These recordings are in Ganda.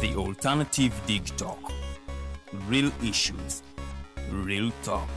The Alternative Dig Talk. Real issues, real talk.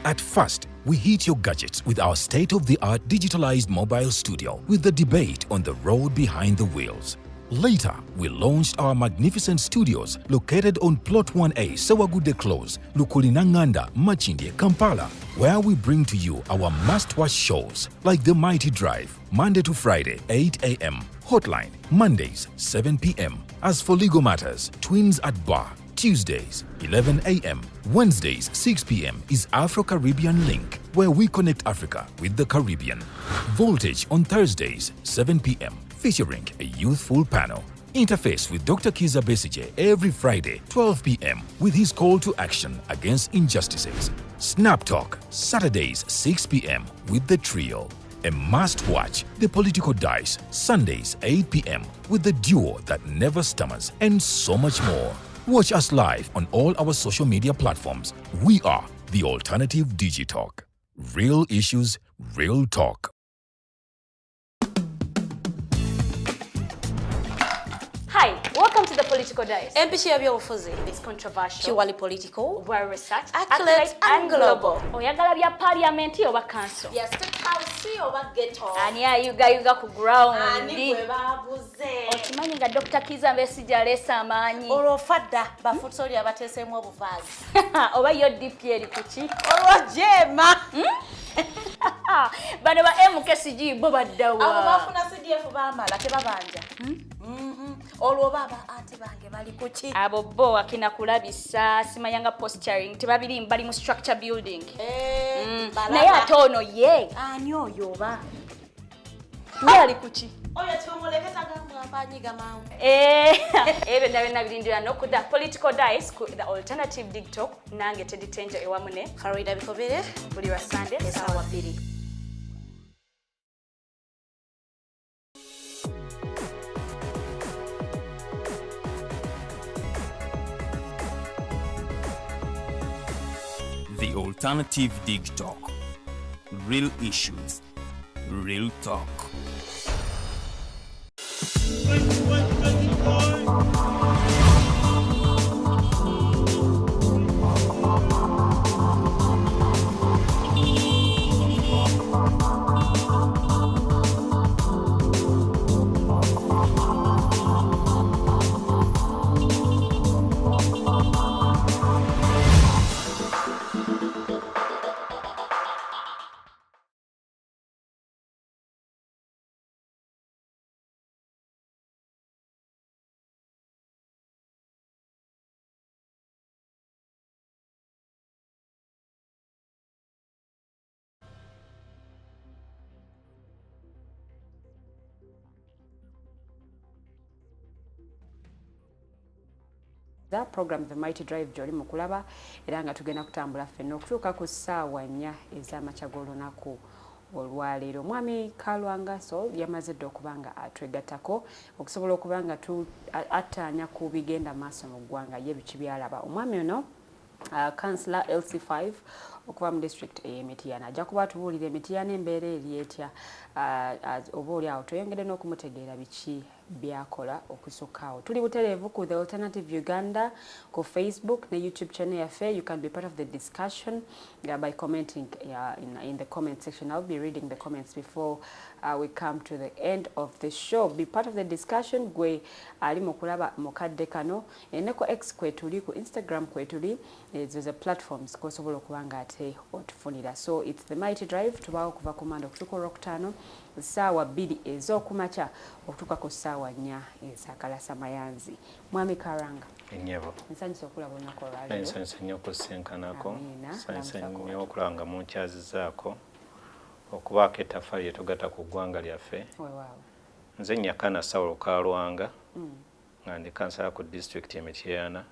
At first, we hit your gadgets with our state-of-the-art digitalized mobile studio with the debate on the road behind the wheels. Later, we launched our magnificent studios located on Plot 1A, Sewagudde Close, Lukulinanganda, Makindye, Kampala, where we bring to you our must-watch shows like The Mighty Drive, Monday to Friday, 8 a.m., Hotline, Mondays, 7 p.m. As for legal matters, Twins at Bar, Tuesdays, 11 a.m., Wednesdays, 6 p.m. is Afro-Caribbean Link, where we connect Africa with the Caribbean. Voltage on Thursdays, 7 p.m., featuring a youthful panel. Interface with Dr. Kiza Besigye every Friday, 12 p.m., with his call to action against injustices. Snap Talk, Saturdays, 6 p.m., with the trio. A must watch, The Political Dice, Sundays, 8 p.m., with the duo that never stammers, and so much more. Watch us live on all our social media platforms. We are the Alternative Digitalk. Real issues, real talk. Hi, welcome to the Political Dice. Empishi y'ebyobufuzi. It's controversial, purely political, well researched, accurate and global. Oyagala bya parliament oba council? Ya State House oba ghetto? Ani ayugayuga ku ground? Ani gwe baguze? Okimanyi nga Dr. Kiza Besigye aleese amaanyi. Olwo fadda bafutsoli abateeseemu obuvaazi. Oba yo DP eri kuki? Olwo jema. Bano ba MKCG bo baddawa? Abo bafuna CDF bamala tebabanja. Olwo baba anti bange bali kuki? Abo bo akina kulabisa simanyanga posturing tebabiri bali mu structure building. Balaba. Naye ate ono ye. Ani oyo oba? Ye ali kuki? Oyo tumuleke tagambwa mpanyiga mangu. Ebyo byonna byonna birindira n'okudda Political Dice ku The Alternative Dig Talk nange Teddy Tenjo ewamu ne Farida Bikobere buli lwa Sunday essaawa 2. The Alternative Dig Talk. Real issues, real talk. The program The Mighty Drive gy'oli mu kulaba era nga tugenda kutambula ffenna okutuuka ku ssaawa 4 ez'amakya g'olunaku olwaleero. Omwami Kalwanga Saul yamaze dda okuba nga atwegattako okusobola okuba nga attaanya ku bigenda maaso mu ggwanga ye biki by'alaba. Omwami ono Councillor LC5 okuva mu district ey'Emityana ajja kuba atubuulira Emityana embeera eri etya, oba oli awo tweyongere n'okumutegeera biki byakola okusukka awo. Tuli butereevu ku The Alternative Uganda ku Facebook ne YouTube channel yaffe. You can be part of the discussion by commenting in the comment section. I'll be reading the comments before we come to the end of the show. Be part of the discussion gwe ali mu kulaba mukadde kano, ne ku X kwetuli, ku Instagram kwetuli, ezo ze platforms kw'osobola okuba nga ate otufunira. So it's The Mighty Drive, tubaawo kuva ku Mande okutuuka Olwokutaano ssaawa 2 ez'okumakya okutuuka ku ssaawa 4 ez'akalasamayanzi. Mwami Karanga, Ennyabo. nsanyusa okulaba olunaku olwaleero. Nsanyuse nnyo okusinkanako. Amiina. Nsanyuse Lamusa nnyo okulaba nga munkyazizaako okubaako ettaffaali lye tugatta ku ggwanga lyaffe. Weewaawo. Nze Nyakana Saulo Kalwanga nga ndi kansala ku disitulikiti e Mityana.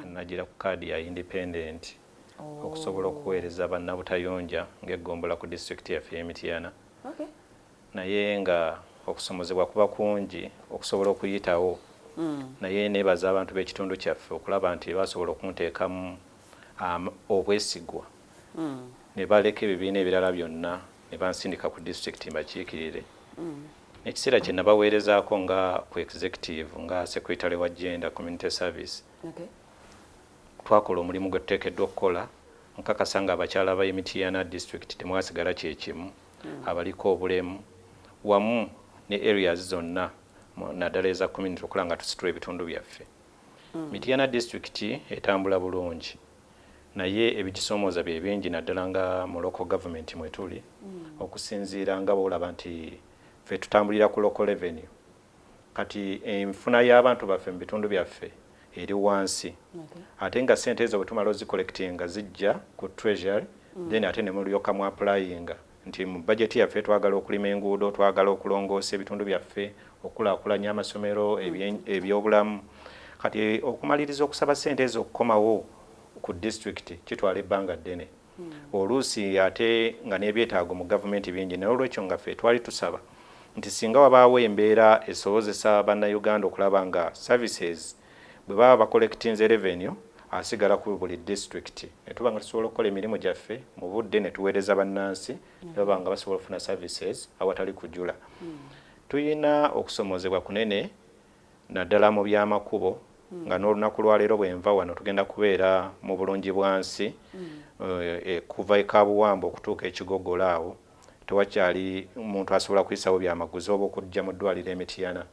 Nagira ku kaadi ya independent okusobola okuweereza bannabutayonja ng'eggombolola ku disitulikiti yaffe y'e Mityana. Naye nga okusomozebwa kuba kungi okusobola okuyitawo. Naye neebaza abantu b'ekitundu kyaffe okulaba nti basobola okunteekamu obwesigwa. Ne baleka ebibiina ebirala byonna ne bansindika ku disitulikiti mbakiikirire. N'ekiseera kye nabaweerezaako nga ku executive nga secretary wa gender community service, twakola omulimu gwe tuteekeddwa okukola. Nkakasa nga abakyala ba Mityana District temwasigala kyekimu, abaliko obulemu wamu ne areas zonna, naddala eza community, okulaba nga tusitula ebitundu byaffe. Mityana District etambula bulungi, naye ebigisoomooza bye bingi, naddala nga mu local government mwe tuli. Okusinziira nga bwolaba nti ffe tutambulira ku local revenue, kati enfuna y'abantu baffe mu bitundu byaffe eri wansi, ate nga sente ezo bwe tumala ozicollectinga zijja ku treasury, then ate ne mulyoka mu applyinga nti mu budget yaffe twagala okulima enguudo, twagala okulongoosa ebitundu byaffe, okulaakulanya amasomero, ebyobulamu. Kati okumaliriza okusaba sente ezo okukomawo ku district kitwala ebbanga ddene, oluusi ate nga n'ebyetaago mu gavumenti bingi. Naye olwekyo nga ffe twali tusaba nti singa wabaawo embeera esobozesa Bannayuganda okulaba nga services bwe baba bacollectinze revenue asigala ku buli district, ne tuba nga tusobola okukola emirimu gyaffe mu budde ne tuweereza bannansi, ne baba nga basobola okufuna services awatali kujula. Tuyina okusomozebwa kunene naddala mu byamakubo, nga n'olunaku lwaleero bwenva wano tugenda kubeera mu bulungi bwansi, kuva e Kabuwambo okutuuka Ekigogola. Awo tewakyali muntu asobola kuyisawo byamaguzi oba okujja mu ddwaliro Emityana.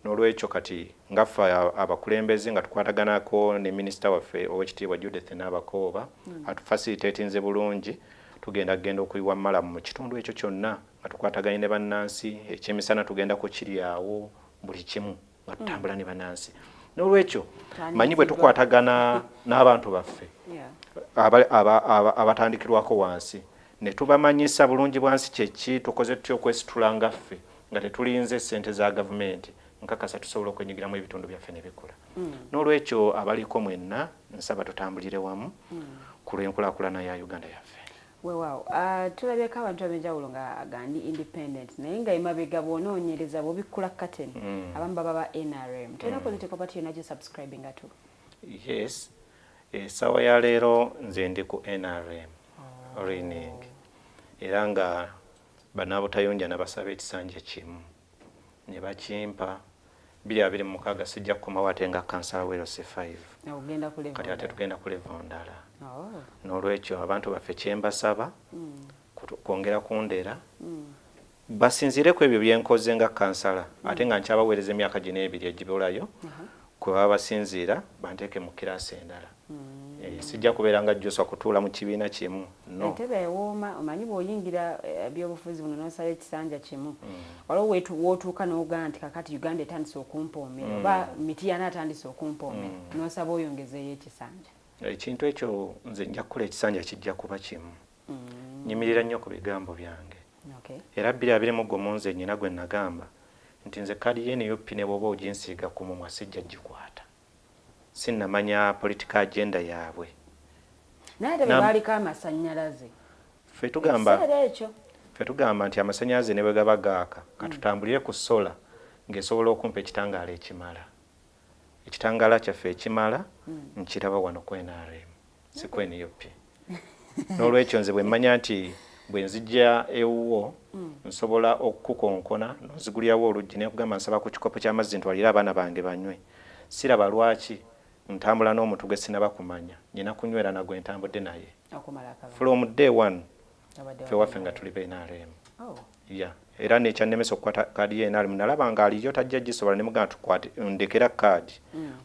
N'olwekyo kati nga ffe abakulembeze nga tukwataganako ne minisita waffe Owekitiibwa Judith Nabakooba, atufacilitatinze bulungi, tugenda kugenda okuyiwa murram mu kitundu ekyo kyonna nga tukwataganye ne bannansi. Ekyemisana tugenda kukiryawo, buli kimu nga tutambula ne bannansi. N'olwekyo manyi bwe tukwatagana n'abantu baffe abatandikirwako wansi ne tubamanyisa bulungi bwansi kyeki, tukoze tutya okwesitula nga ffe nga tetulinze sente za gavumenti, nkakasa tusobola okwenyigiramu ebitundu byaffe ne bikula. N'olwekyo abaliko mwenna nsaba tutambulire wamu ku lw'enkulaakulana ya Uganda yaffe. Weewaawo, tulabyeko abantu ab'enjawulo nga gandi independent, naye nga emabega bw'onoonyereza, bw'obikkula curtain, abamu baba ba NRM. Tolina political party yonna gyosubscribinga to? Yes, essaawa ya leero nze ndi ku NRM leaning, era nga bannabutayunja nabasaba ekisanja kimu ne bakimpa 2026. Sijja kukomawo ate nga kansala wa LC5. Ogenda ku level Kati ate ndala. Tugenda ku level ndala. N'olwekyo abantu baffe kyembasaba kwongera kundera, basinziire ku ebyo byenkoze nga kansala, ate nga nkyabaweereza emyaka gino 2 egibulayo, kwe baba basinziira banteeke mu kiraasi endala. Sijja kubeera nga Joshua kutuula mu kibiina kimu, no. Entebe ewooma. Omanyi bw'oyingira ebyobufuzi buno n'osaba ekisanja kimu, waliwo wootuuka n'ogamba nti kakati Uganda etandise okumpoomera, oba Mityana atandise okumpoomera, n'osaba oyongezeeyo ekisanja. Ekintu ekyo nze nja kukola ekisanja kijja kuba kimu. Nyimirira nnyo ku bigambo byange. Era 2021 nze nyina gwe nagamba nti nze kaadi ye NUP ne bw'oba oginsiiga ku mumwa sijja gikwata, sinnamanya political agenda yaabwe. Naye ate bwe baaliko amasannyalaze Ffe tugamba ekiseera ekyo. Ffe tugamba nti amasannyalaze ne bwe gaba gaaka, katutambulire ku solar ng'esobola okumpa ekitangaala ekimala. Ekitangaala kyaffe ekimala nkiraba wano ku NRM, si ku NUP. N'olwekyo nze bwe mmanya nti bwe nzija ewuwo nsobola okukukonkona nozigulirawo oluggi nekugamba nsaba ku kikopo ky'amazzi ntwalire abaana bange banywe, siraba lwaki ntambula n'omuntu gwe sinaba kumanya. Nyina kunywera na gwe ntambudde naye okumala akabanga. From day one Obadde ffe waffe nga tuli ba NRM. Oh. Ya, era nekyannemesa okukwata kaadi ye NRM, nalaba nga aliyo tajja gisobola, ne mugamba tukwate ndekera kaadi.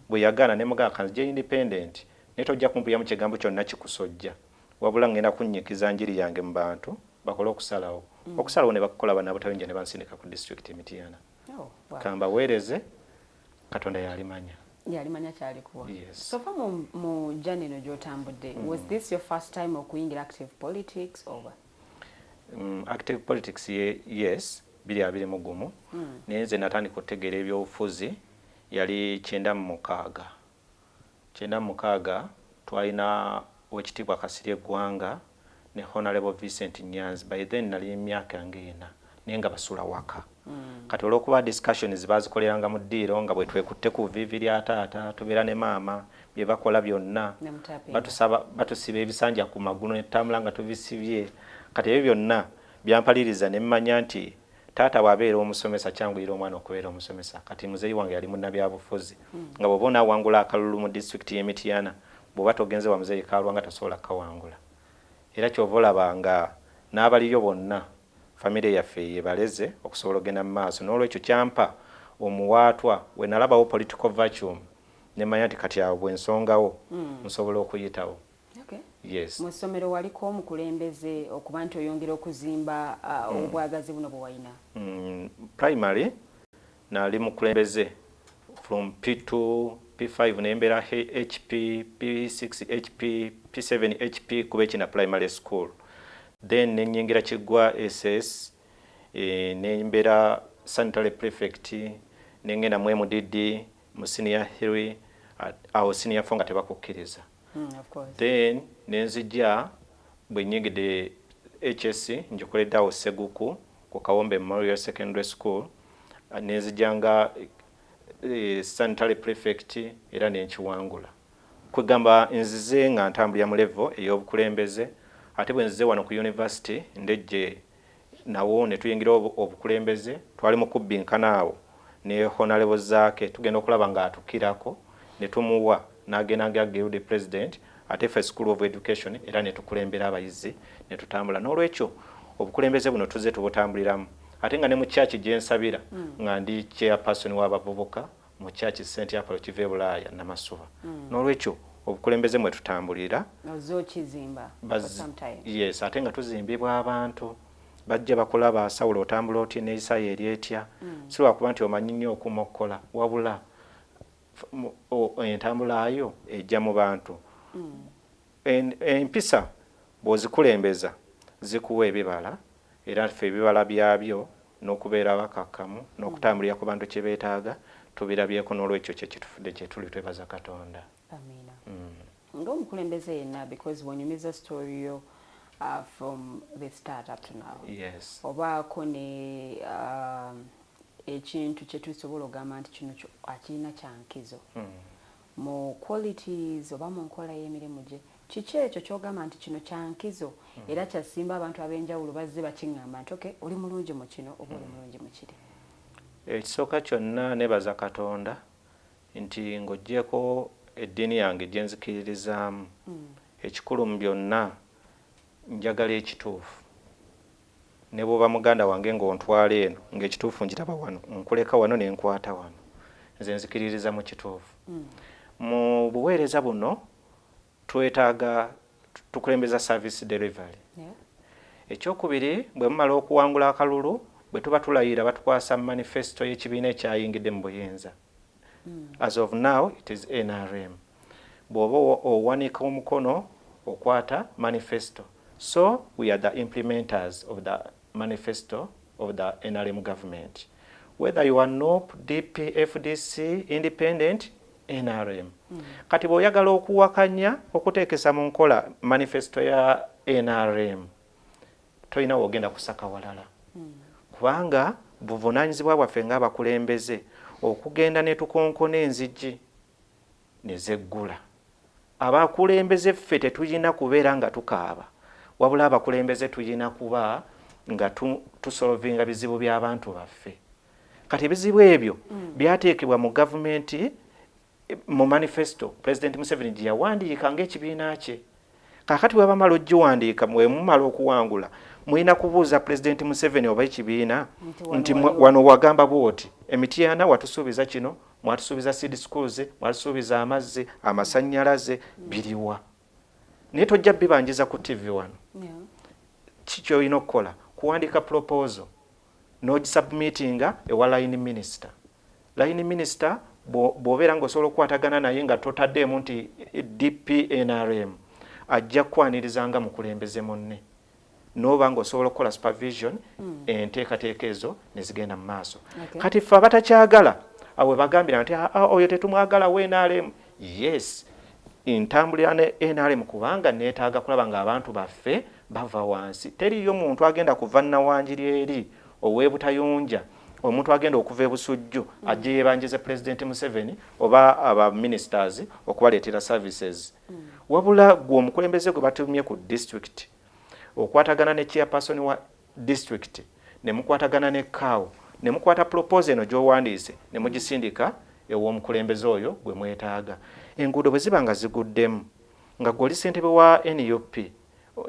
Bwe yagaana ne mugamba kanzije independent, naye tojja kumpuliramu kigambo kyonna kikusojja, wabula ngenda kunnyikiza njiri yange mu bantu bakole okusalawo. Okusalawo ne bakukola bannabutayunja ne bansindika ku disitulikiti Mityana. Oh, wow. Kambaweereze, Katonda yalimanya. Yalimanya kyalikuwa. Yes. So far mu journey eno gy'otambudde, was this your first time okuyingira active politics oba? Active politics yes, 2021. Naye nze natandika okutegeera ebyobufuzi yali 96. 96 twalina Owekitiibwa Kasirye Eggwanga ne Honorable Vincent Nyanzi. By then nali myaka nga 4. Naye nga basula waka. Kati olw'okuba discussions bazikoleranga mu ddiiro, nga bwe twekutte ku viivi lya taata, tubeera ne maama, bye bakola byonna batusaba, batusiba ebisanja ku magulu ne tutambula nga tubisibye. Kati ebyo byonna byampaliriza ne mmanya nti taata bw'abeera omusomesa, kyanguyira omwana okubeera omusomesa. Kati muzeeyi wange yali munnabyabufuzi, nga bw'oba onaawangula akalulu mu disitulikiti y'e Mityana, bw'oba togenze wa muzeeyi Kalwanga tosobola kukawangula. Era kyova olaba nga n'abaliyo bonna famire yaffe yebaleze okusobola okugenda mu maaso. N'olwekyo kyampa omuwaatwa we nalabawo political vacuum, nemanya nti kati awo bwensongawo nsobola okuyitawo. Yes. Mu ssomero waliko omukulembeze okuba nti oyongera okuzimba obwagazi buno bwe walina? Primary nali mukulembeze from P2, P5, nembeera HP, P6 HP, P7 HP kuba ekina primary school. Then nenyingira Kiggwa SS, nembeera sanitary prefect, nengenda mu MDD mu senior 3. Awo senior 4 nga tebakukkiriza. Then nenzija bwe nyingidde HS, njikoledde awo Seguku ku Kawombe Memorial Secondary School, nenzija nga sanitary prefect era nenkiwangula. Kwegamba nzize nga ntambulira mu level ey'obukulembeze. Ate bwe nzize wano ku university Ndejje, nawo ne tuyingira obukulembeze. Twali mu kubbinkana awo ne Honorable Zaake, tugenda okulaba ng'atukirako ne tumuwa n'agenda nga guild president, ate ffe School of Education era ne tukulembera abayizi ne tutambula. N'olwekyo obukulembeze buno tuzze tubutambuliramu, ate nga ne mu church gye nsabira nga ndi chairperson w'abavubuka mu church St Apollo kiva e Bulaaya Namasuba. N'olwekyo obukulembeze mwe tutambulira. Ozze okizimba for some time. Yes, ate nga tuzimbibwa abantu bajja bakulaba, "Sawulo, otambula otya? Neeyisa yo eri etya?" Si lwakuba nti omanyi nnyo okumokola, wabula entambulayo ejja mu bantu. Empisa bw'ozikulembeza zikuwa ebibala, era ffe ebibala byabyo n'okubeera abakakkamu n'okutambulira ku bantu kye beetaaga tubirabyeko. N'olwekyo kyekitufudde kyetuli, twebaza Katonda. Amiina. Ng'omukulembeze yenna, because bw'onyumiza story yo from the start up to now, obaako ne ekintu kye tusobola okugamba nti kino akirina kyankizo mu qualities oba mu nkola y'emirimu gye. Kiki ekyo kyogamba nti kino kyankizo era kyasimba abantu ab'enjawulo bazze bakiŋŋamba nti okay, oli mulungi mu kino oba oli mulungi mu kiri? Ekisooka kyonna, nebaza Katonda nti ng'oggyeko eddiini yange gye nzikiririzaamu, ekikulu mu byonna njagala ekituufu. Ne bw'oba muganda wange ng'ontwala eno ng'ekituufu nkiraba wano, nkuleka wano ne nkwata wano. Nze nzikiririza mu kituufu. Mu buweereza buno twetaaga tukulembeza service delivery. Ekyokubiri, bwe mumala okuwangula akalulu, bwe tuba tulayira batukwasa manifesto y'ekibiina ekyayingidde mu buyinza. As of now it is NRM. Bw'oba owanika omukono okwata manifesto, so we are the implementers of the manifesto of the NRM government, whether you are NUP, DP, FDC, independent, NRM. Kati bw'oyagala okuwakanya okuteekesa mu nkola manifesto ya NRM, tolina wogenda kusaka walala, kubanga buvunaanyizibwa bwaffe ng'abakulembeze okugenda ne tukonkona enzigi ne zeggula. Abakulembeze ffe tetulina kubeera nga tukaaba, wabula abakulembeze tulina kuba nga tusolvinga bizibu by'abantu baffe. Kati ebizibu ebyo byateekebwa mu gavumenti mu manifesto President Museveni gye yawandiika ng'ekibiina kye. Kaakati bwe bamala ogiwandiika, bwe mumala okuwangula, mulina kubuuza President Museveni oba ekibiina nti wano wagamba bwoti, Emityana watusuubiza kino, mwatusuubiza seed schools, mwatusuubiza amazzi, amasannyalaze, biriwa? Naye tojja bibanjiza ku TV wano. Kikyolina okukola kuwandiika proposal n'ogisubmitinga ewa line minister. Line minister bw'obeera ng'osobola okukwatagana naye nga totaddeemu nti DPNRM, ajja kukwaniriza nga mukulembeze munne, n'oba ng'osobola okukola supervision, enteekateeka ezo ne zigenda mu maaso. Kati ffe abatakyagala awe bagambira nti, "Ah, ah, oyo tetumwagala we NRM." Yes, ntambulira ne NRM kubanga neetaaga kulaba ng'abantu baffe bava wansi. Teriyo muntu agenda kuva Nawanjiri eri. ow'ebutayunja, omuntu agenda okuva ebusujju ajje yebanjize Pulezidenti Museveni oba aba ministers okubaleetera services. Wabula gwe omukulembeze gwe batumye ku district, okwatagana ne chairperson wa district, ne mukwatagana ne CAO, ne mukwata proposal eno gy'owandiise ne mugisindika ew'omukulembeze oyo gwe mwetaaga. Enguudo bwe ziba nga ziguddemu, nga gwe oli ssentebe wa NUP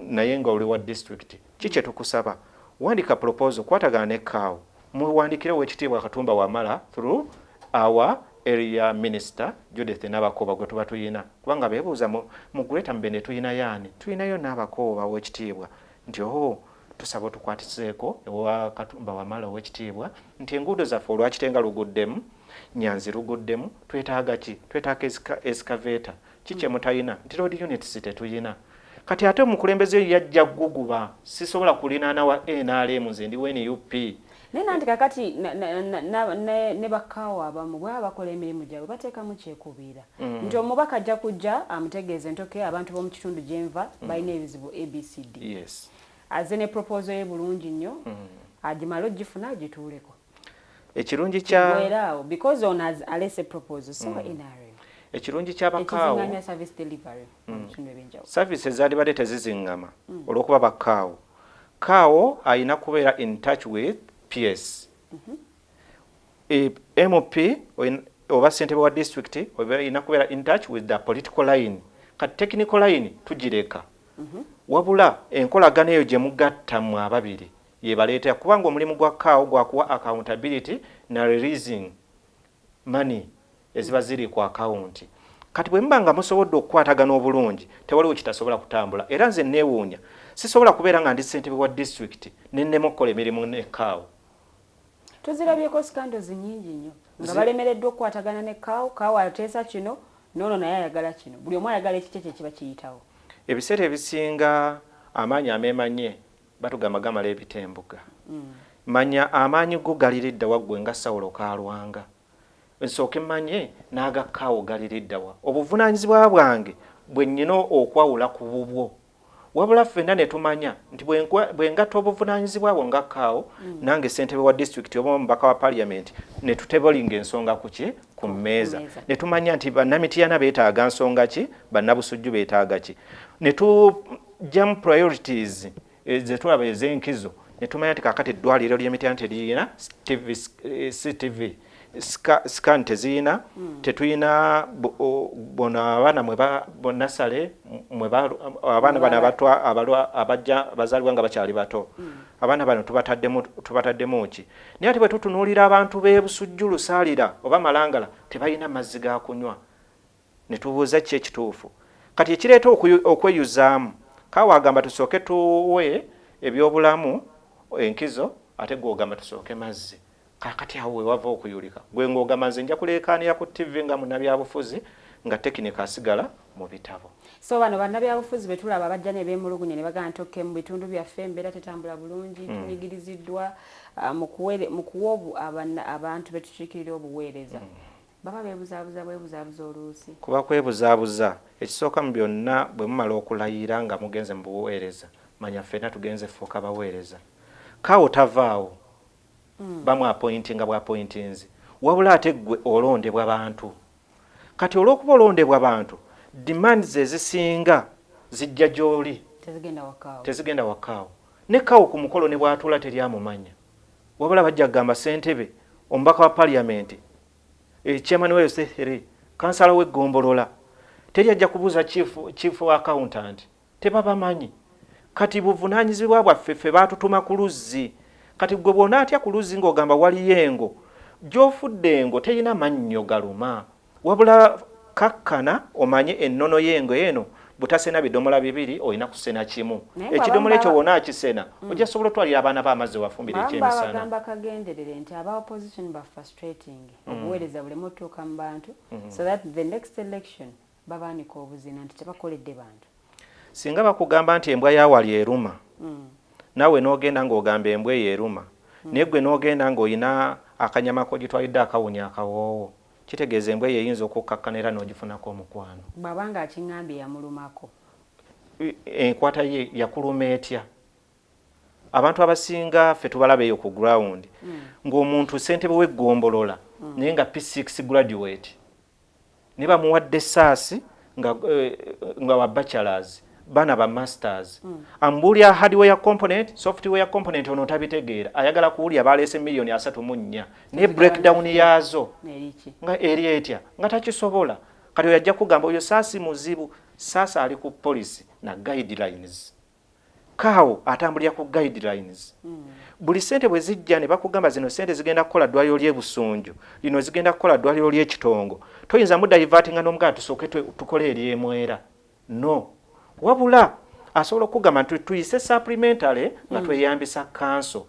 naye nga oli wa district, ki kye tukusaba? Wandika proposal, kwatagana ne CAO, muwandikire Owekitiibwa Katumba Wamala through our area minister Judith Nabakooba gwe tuba tuyina, kubanga beebuuza mu Greater Mubende tuyinayo ani? Tuyinayo Nabakooba owekitiibwa, nti oho tusaba otukwatiseeko ewa Katumba Wamala owekitiibwa nti enguudo zaffe olwakitenga luguddemu, Nyanzi luguddemu, twetaaga ki? Twetaaga excavator. Ki kye mutayina? Nti road units tetuyina. Kati ate omukulembeze yajja guguba, sisobola kulinaana wa NRM, nze ndi wa NUP. Naye nanti kakati ne bakaawo abamu bwaba bakola emirimu gyabwe bateekamu kyekubiira nti omubaka ajja kujja amutegeeze nti okay, abantu b'omu kitundu gyenva balina ebizibu ABCD. Azze ne proposal ye bulungi nnyo, agimale ogifuna agituuleko. Ekirungi kya Eraawo because ono alese proposal, so NRM Ekirungi ky'abakaawo ekiziŋŋamya service delivery mu bitundu ebyenjawulo. Services zandibadde teziziŋŋama olw'okuba bakaawo. Kaawo ayina kubeera in touch with PS, MP oba ssentebe wa district oba ayina kubeera in touch with the political line. Kati technical line tugireka, wabula enkolagana eyo gye mugatta mmwe ababiri yebaleetera, kubanga omulimu gwa kaawo gwakuwa accountability na releasing money eziba ziri ku akawunti. Kati bwe muba nga musobodde okukwatagana obulungi, tewaliwo kitasobola kutambula. Era nze neewuunya, sisobola kubeera nga ndi ssentebe wa disitulikiti nennema okukola emirimu nekaawo. Tuzirabyeko scandals nyingi nnyo nga balemereddwa okukwatagana ne kaawo. Kaawo ateesa kino, noono naye ayagala kino, buli omu ayagala ekikye kye kiba kiyitawo. Ebiseera ebisinga amaanyi ameemanye batugamba gamala ebitembuga. Manya amaanyi go galiridda waggwe nga Sawulo Kalwanga, nsooke manye n'agakkaawo galiridda wa, obuvunaanyizibwa bwange bwe nnyina okwawula ku bubwo. Wabula ffenna ne tumanya nti bwe ngatta obuvunaanyizibwa bwo nga kkaawo, nange ssentebe wa disitulikiti oba omubaka wa parliament, ne tutebolinga ensonga ku ki? Ku mmeeza. Mmeeza. Ne tumanya nti bannamitiyana beetaaga nsonga ki, bannabusujju beetaaga ki, ne tujjamu priorities ze tulaba ez'enkizo, ne tumanya nti kaakati eddwaliro ly'emityana teriyina TV, CTV scan teziyina, tetuyina bono abaana mwe bonasale mwe abaana bano abatwa abalwa abajja bazaalibwa nga bakyali bato, abaana bano tubataddemu ki? Naye ate bwe tutunuulira abantu b'e Busujju, Lusaalira oba Malangala, tebalina mazzi ga kunywa, ne tubuuza ki ekituufu. Kati ekireeta okweyuzaamu, kaawa agamba tusooke tuwe ebyobulamu enkizo, ate gwe ogamba tusooke mazzi. Kakati awo wewava okuyulika, gwe ng'ogamba nze nja kuleekaanira ku TV nga munnabyabufuzi, nga tekinika asigala mu bitabo. So bano bannabyabufuzi be tulaba bajja ne beemulugunya ne bagamba nti okay, mu bitundu byaffe embeera tetambula bulungi, tunyigiriziddwa mu kuwa abantu be tukiikirira obuweereza, baba beebuzaabuza bwebuzaabuza oluusi. Kuba kwebuzaabuza. Ekisooka mu byonna, bwe mumala okulayira nga mugenze mu buweereza, manya ffenna tugenze fuuka baweereza. Kaawo tavaawo, bamu appointinga bw'appointinzi, wabula ate ggwe olondebwa bantu. Kati olw'okuba olondebwa bantu, demands ezisinga zijja gy'oli. Tezigenda wakaawo. Tezigenda wakaawo. Ne kaawo ku mukolo ne bw'atuula teryamumanya, wabula bajja kugamba ssentebe, omubaka wa parliament, chairman wa LC3, kansala w'eggombolola. Teri ajja kubuuza chief accountant, tebabamanyi. Kati buvunaanyizibwa bwaffe ffe baatutuma ku luzzi. Kati gwe bw'onaatya ku luzzi ng'ogamba waliyo engo, gy'ofudde engo terina mannyo galuma, wabula kakkana omanye ennono y'engo eno. Butasena bidomola bibiri, olina kusena kimu. Naye ekidomola ekyo bw'abamu wona akisena, ojja sobola otwalira abaana b'amazzi obafumbira abamu ekyemisana. Babagamba kagenderere nti aba opposition ba frustrating obuweereza buleme otuuka mu bantu, so that the next election babaanika obuzina nti tebakoledde bantu. Singa bakugamba nti embwa yawali eruma, naawe n'ogenda ng'ogamba embwa eyo eruma, naye gwe n'ogenda ng'olina akanyama k'ogitwalidde akawunya akawoowo, kitegeeza embwa eyo eyinza okukkakkana era n'ogifunako omukwano. Bw'aba nga akiŋŋambye yamulumako. Enkwata ye yakuluma etya? Abantu abasinga ffe tubalaba eyo ku ground, ng'omuntu ssentebe w'eggombolola naye nga P6 graduate, ne bamuwadde saasi nga wa bachelors, baana ba masters. Ambuulya hardware component, software component, ono tabitegeera. Ayagala kuwulya baleese miliyoni 34 naye breakdown yaazo Eriki? nga eri etya, nga takisobola. Kati oyo ajja kugamba oyo saasi muzibu. Saasi ali ku policy na guidelines, kaawo atambulira ku guidelines. Buli sente bwe zijja ne bakugamba zino sente zigenda kukola ddwaliro ly'ebusunju, lino zigenda kukola ddwaliro ly'ekitongo, toyinza mudivertinga n'omugamba tusooke tukole eryemwera. No, wabula asobola okugamba nti tuyise supplementary nga tweyambisa council.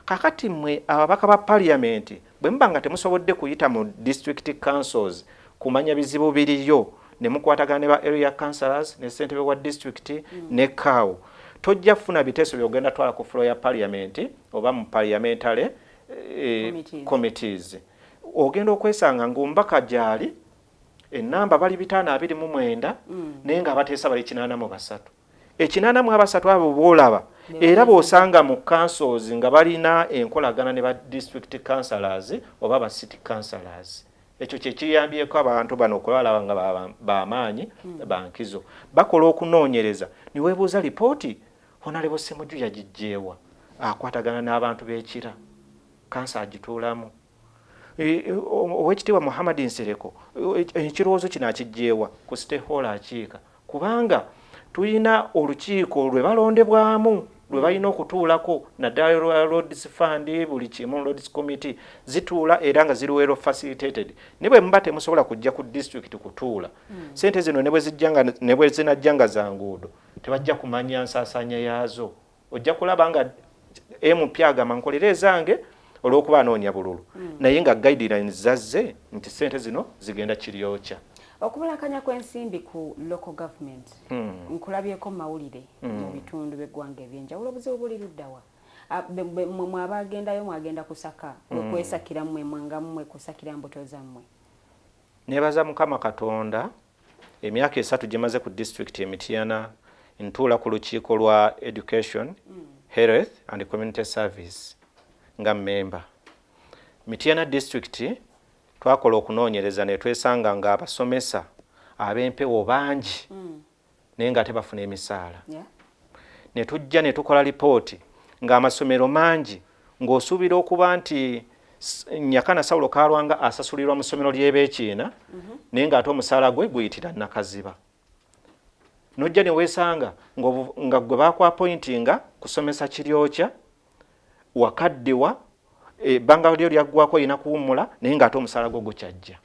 Kakati mmwe ababaka ba parliament, bwe muba nga temusobodde kuyita mu district councils kumanya bizibu biriyo, ne mukwatagana ne ba area councillors ne ssentebe wa district ne CAO, tojja kufuna biteeso byogenda twala ku floor ya parliament oba mu parliamentary Committees. committees. Ogenda okwesanga ng'omubaka gyali enamba bali 529, naye ng'abateesa bali 83. 83 abo boolaba era bw'osanga mu councils nga balina enkolagana ne ba district councillors oba ba city councillors. Ekyo kye kiyambyeko abantu bano okubalaba nga bamaanyi, bankizo, bakola okunoonyereza. Niweebuuza lipooti Honorable Ssemujju yagiggyeewa? Akwatagana n'abantu b'ekira, kansa agituulamu. Owekitiibwa Muhammad Nsereko, ekirowoozo kino akiggyeewa? Ku City Hall akiika, kubanga tulina olukiiko lwe balondebwamu lwe balina okutuulako, naddala lwa Roads Fund. Buli kimu Roads Committee zituula era nga ziri well facilitated. Ne bwe muba temusobola kujja ku district kutuula, sente zino ne bwe zijja nga ne bwe zinajja nga za nguudo, tebajja kumanya nsaasaanya yaazo. Ojja kulaba nga MP agamba nkolera ezange olw'okuba anoonya bululu, naye nga guidelines zazze nti sente zino zigenda kiryokya. Okubulakanya kw'ensimbi ku local government nkulabyeko mawulire mu bitundu by'eggwanga ebyenjawulo. Obuzibu buli luddawa? Mwe mwabagendayo, mwagenda kusaka, kwesakira mmwe, nga mmwe kusakira mbuto zammwe. Nebaza Mukama Katonda, emyaka 3 gye maze ku disitulikiti Emityana ntuula ku lukiiko lwa education, health and community service nga memba. Mityana District twakola okunoonyereza ne twesanga nga abasomesa ab'empewo bangi, naye nga tebafuna emisaala. Ne tujja ne tukola lipooti ng'amasomero mangi ng'osuubira okuba nti Nyakana Saulo Kalwanga asasulirwa mu ssomero ly'ebeekiina, naye ng'ate omusaala gwe guyitira Nakaziba. Nojja ne weesanga nga gwe bakuappointinga kusomesa Kiryokya, wakaddiwa, ebbanga lyo lyaggwako, olina kuwummula, naye ng'ate omusaala gwo gukyajja.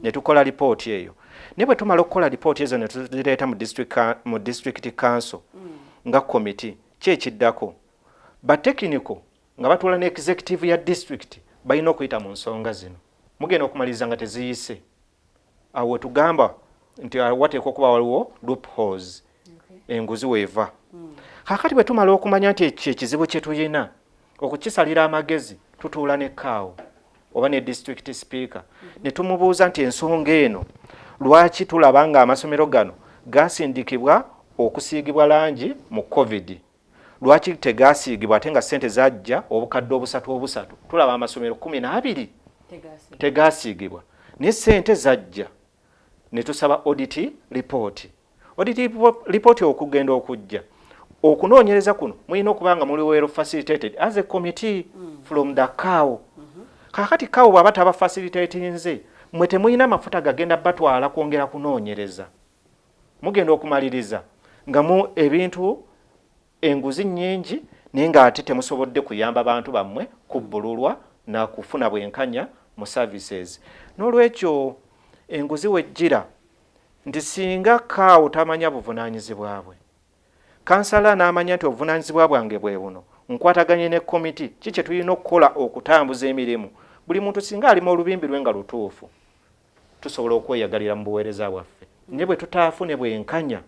Ne tukola lipooti eyo, naye bwe tumala okukola lipooti ezo ne tuzireeta mu district council nga komiti, ki ekiddako? Batechnical nga batuula ne executive ya district balina okuyita mu nsonga zino. Mugenda okumaliriza nga teziyise. Awo wetugamba nti wateekwa okuba waliwo loopholes, enguzi weeva. Kaakati bwe tumala okumanya nti ekyo ekizibu kye tulina okukisalira amagezi, tutuula ne CAO oba ne district speaker ne tumubuuza nti ensonga eno lwaki tulaba nga amasomero gano gasindikibwa okusiigibwa langi mu COVID, lwaki tegasiigibwa ate nga sente zajja obukadde obusatu obusatu? Tulaba amasomero 12 tegasiigibwa naye sente zajja. Ne tusaba audit report. Audit report okugenda okujja okunoonyereza kuno, mulina okuba nga muli well facilitated as a committee from the CAO. Kaakati CAO bw'aba taba facilitatinze, mwe temulina mafuta gagenda batwala kwongera kunoonyereza. Mugenda okumaliriza nga mu ebintu enguzi nnyingi, naye ng'ate temusobodde kuyamba bantu bammwe kubbululwa na kufuna bwenkanya mu services. N'olwekyo enguzi wejjira nti singa CAO tamanya buvunaanyizibwa bwe, kansala n'amanya nti obuvunaanyizibwa bwange bwe buno, nkwataganye ne komiti, ki kye tulina okukola okutambuza emirimu? Buli muntu singa alima olubimbi lwe nga lutuufu, tusobola okweyagalira mu buweereza bwaffe. Naye bwe tutaafune bwenkanya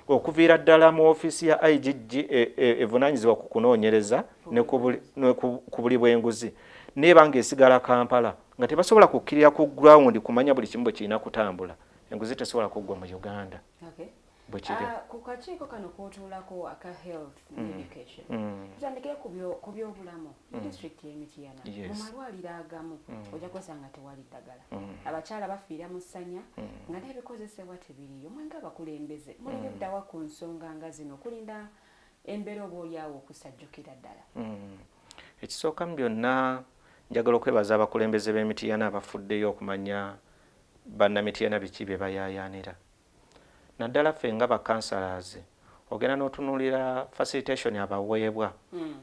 okuviira ddala mu ofiisi ya IGG evunaanyizibwa ku kunoonyereza ne ku buli bw'enguzi, neeba ng'esigala Kampala, nga tebasobola kukkirira ku ground kumanya buli kimu bwe kirina kutambula, enguzi tesobola kuggwa mu Uganda. Okay. Bwe kiri. Ah, ku kakiiko kano k'otuulako aka health ne education, tutandikire ku byobulamu mu disitulikiti y'e Mityana. Mu malwaliro agamu ojja kwesanga tewali ddagala, abakyala bafiira mu ssanya nga n'ebikozesebwa tebiriyo. Mwe nga abakulembeze muli luddawa ku nsonga nga zino, okulinda embeera oba oliawo okusajjukira ddala? Ekisooka mu byonna, njagala okwebaza abakulembeze b'e Mityana abafuddeyo okumanya bannamityana biki bye bayaayaanira, naddala ffe nga bakansalazi. Ogenda n'otunuulira facilitation abaweebwa,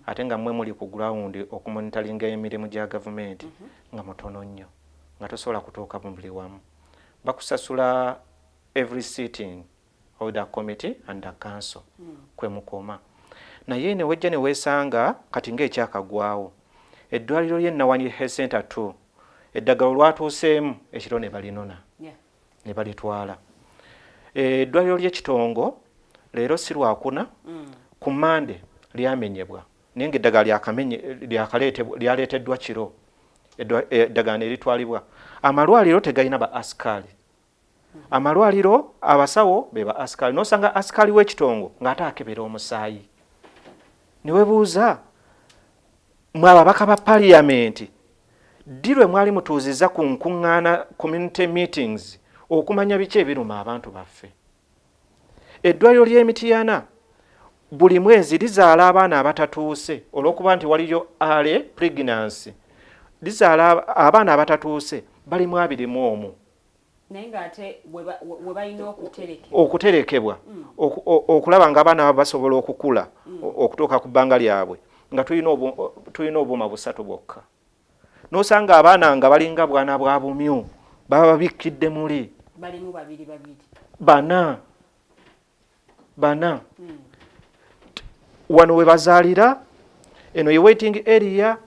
ate nga mmwe muli ku ground okumonitoringa emirimu gya gavumenti, nga mutono nnyo, nga tosobola kutuuka mu buli wamu. Bakusasula every sitting of the committee and the council, kwe mukoma. Naye ne wejja ne weesanga kati ng'ekyakagwawo, eddwaliro ly'e Nawanyi Health Center 2, eddagala olwatuuseemu ekiro ne balinona ne balitwala. Eddwaliro ly'ekitongo leero si lwakuna, ku Mande lyamenyebwa, naye ng'eddagala lyaleeteddwa kiro, eddagala ne litwalibwa. Amalwaliro tegalina ba asikaali. Amalwaliro abasawo be ba asikaali, n'osanga asikaali w'ekitongo ng'ate akebera omusaayi. Ne webuuza, mwe ababaka ba paliyamenti, ddi lwe mwali mutuuziza ku nkuŋŋaana, community meetings, okumanya biki ebiruma abantu baffe? Eddwaliro ly'e Mityana buli mwezi lizaala abaana abatatuuse, olw'okuba nti waliyo early pregnancy, lizaala abaana abatatuuse balimu 21. Naye ng'ate we balina okuterekebwa. Okuterekebwa, okulaba nga abaana abo basobola okukula okutuuka ku bbanga lyabwe, nga tulina obuuma busatu bwokka. N'osanga abaana nga balinga bwana bwa bumyu, baba babikkidde muli. Balimu babiri babiri. Bana bana. Wano we bazaalira, eno ye waiting area,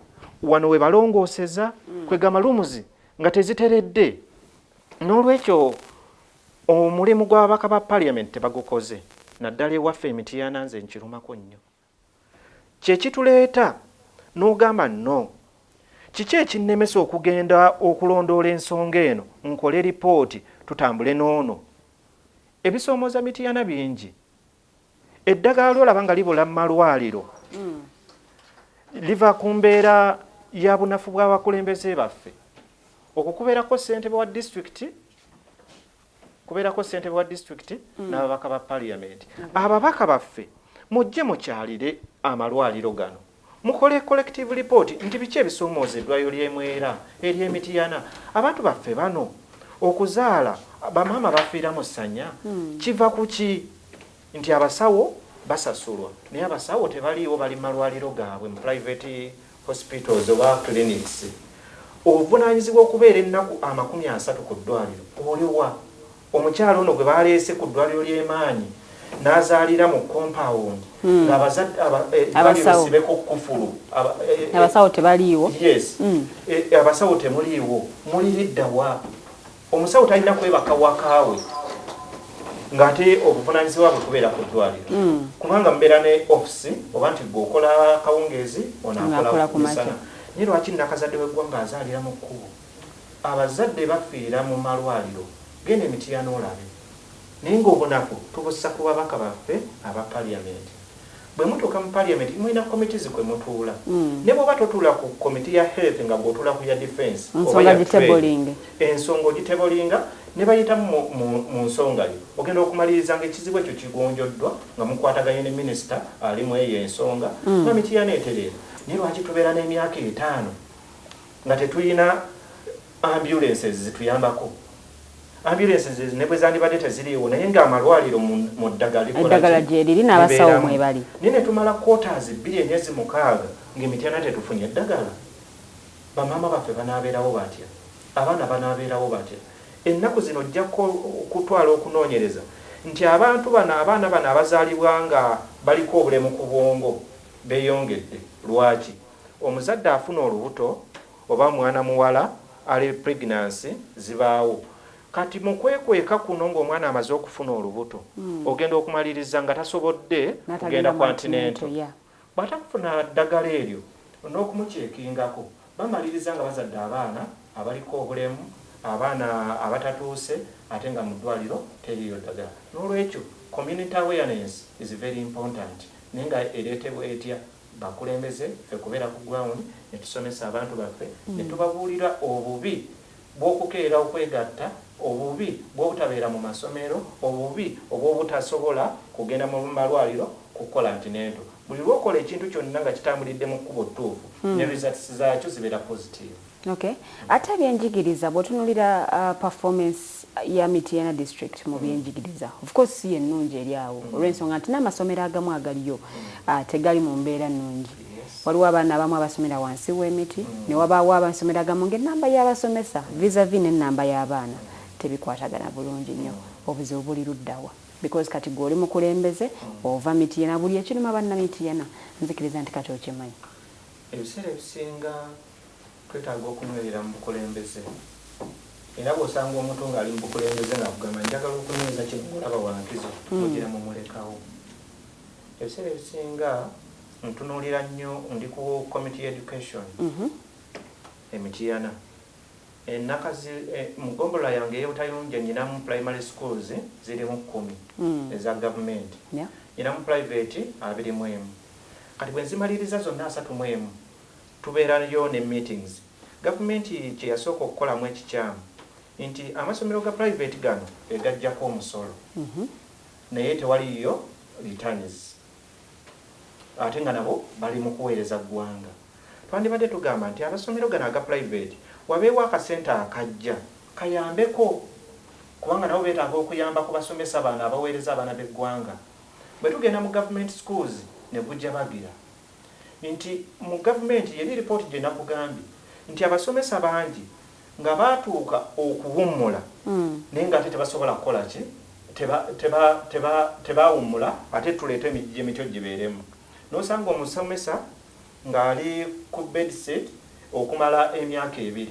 wano we balongooseza, kwegamba rooms nga teziteredde. N'olwekyo omulimu gw'ababaka ba parliament tebagukoze, naddala ewaffe e Mityana. Nze nkirumako nnyo. Kyekituleeta n'ogamba, no kiki ekinnemesa okugenda okulondoola ensonga eno, nkole ripooti, tutambule n'ono. Ebisoomooza Mityana bingi. Eddagala lyolaba nga libula mu malwaliro liva ku mbeera ya bunafu bw'abakulembeze baffe. Okwo kubeerako ssentebe wa disitulikiti, kubeerako ssentebe wa disitulikiti n'ababaka ba paliyamenti. Ababaka baffe, mujje mukyalire amalwaliro gano, mukole collective report nti biki ebisoomooza eddwaliro ly'emwera ery'e Mityana. Abantu baffe bano okuzaala, bamaama bafiira mu ssanya, kiva ku ki? Nti abasawo basasulwa, naye abasawo tebaliiwo, bali mu malwaliro gaabwe, mu private hospitals oba clinics. Obuvunaanyizibwa okubeera ennaku 30 ku ddwaliro, oliwa? Omukyalo ono gwe baleese ku ddwaliro ly'emaanyi n'azaalira mu compound, ng'abazadde eddwaliro Abasawo. sibeko kufulu. Abasawo tebaliiwo. Yes. Abasawo temuliiwo, muliriddawa? Omusawo talina kwebaka wakaawe ng'ate obuvunaanyizibwa bwe kubeera ku ddwaliro, kubanga mubeera ne office, oba nti gwe okola kawungeezi, ono Ng'akola akola ku makya. misana. Naye lwaki nakazadde w'eggwanga azaalira mu kkubo? Abazadde bafiira mu malwaliro. Genda e Mityana olabe. Naye ng'obunafu tubussa ku babaka baffe aba paliyamenti. Bwe mutuuka mu paliyamenti, mulina committees kwe mutuula. Ne bw'oba totuula ku komiti ya health, nga gw'otuula ku ya defense oba Ensonga ya trade, gitablinge. Ensonga ogitablinga ne bayitamu mu nsonga yo. Ogenda okumaliriza nga ekizibu ekyo kigonjoddwa nga mukwataganye ne minisita alimu eyo ensonga, nga Mityana etereera. Naye lwaki tubeera n'emyaka 5 nga tetulina ambulances zituyambako? Ambulances ne bwe zandibadde teziriiwo, naye ng'amalwaliro mu ddagala likola Eddagala ki? Gye liri n'abasawo Libeeramu. mwebali. Naye ne tumala quarters 2 emyezi 6 ng'e Mityana tetufunye eddagala. Bamaama baffe banaabeerawo batya? Abaana banaabeerawo batya? Ennaku zino ojja kutwala okunoonyereza nti abantu bano, abaana bano abazaalibwa nga baliko obulemu ku bwongo beeyongedde. Lwaki? Omuzadde afuna olubuto oba mwana muwala ali pregnancy zibaawo. Kati mu kwekweka kuno ng'omwana amaze okufuna olubuto, ogenda okumaliriza nga tasobodde kugenda N'atagenda ku antenatal. Bw'atakufuna ddagala eryo n'okumucheckingako, bamaliriza nga bazadde abaana abaliko obulemu. Abaana abatatuuse ate nga mu ddwaliro teriiyo ddagala. N'olwekyo community awareness is very important, naye nga ereetebwa etya? Bakulembeze ffe kubeera ku ground ne tusomesa abantu baffe ne tubabuulira obubi bw'okukeera okwegatta, obubi bw'obutabeera mu masomero, obubi obw'obutasobola kugenda mu malwaliro kukola antenatal. Buli lwokola ekintu kyonna nga kitambulidde mu kkubo ttuufu, ne results zaakyo zibeera positive. Okay. Ate ebyenjigiriza, bw'otunuulira performance ya Mityana District mu byenjigiriza, of course si yennungi eri awo, olw'ensonga nti n'amasomero agamu agaliyo tegali mu mbeera nnungi. Waliwo abaana abamu abasomera wansi w'emiti, ne wabaawo amasomero agamu ng'ennamba y'abasomesa vis-a-vis n'ennamba y'abaana tebikwatagana bulungi nnyo. Obuzibu buli luddawa? Because kati gwe oli mukulembeze, ova Mityana, buli ekiruma bannamityana nzikiriza nti kati okimanyi. Ebiseera ebisinga twetaaga okunywerera mu bukulembeze, era bw'osanga omuntu ng'ali mu bukulembeze ng'akugamba, "Njagala okunyweza kino," ng'olaba wankizo, mugira mumulekawo. Ebiseera ebisinga ntunuulira nnyo, ndi ku committee education Emityana enakazi mu ggombolola yange ey'Obutayunja nyinamu primary schools zirimu 10 eza gavumenti, nyinamu private 21. Kati bwe nzimaliriza zonna 31, tubeerayo ne meetings. Gavumenti kye yasooka okukolamu ekikyamu nti amasomero ga private gano egajjako omusolo, naye tewaliyo returns, ate nga nabo bali mu kuweereza ggwanga. Twandibadde tugamba nti amasomero gano aga private wabeewo akasente akajja kayambeko, kubanga nabo beetaaga okuyamba ku basomesa bano abaweereza abaana b'eggwanga. Bwe tugenda mu government schools ne gujja bagira nti mu gavumenti yeri ripooti gye nakugambye nti abasomesa bangi nga baatuuka okuwummula, naye ng'ate tebasobola kukola ki, tebawummula, ate tuleete emigigi emityo gibeeremu. N'osanga omusomesa ng'ali ku bedsit okumala emyaka 2,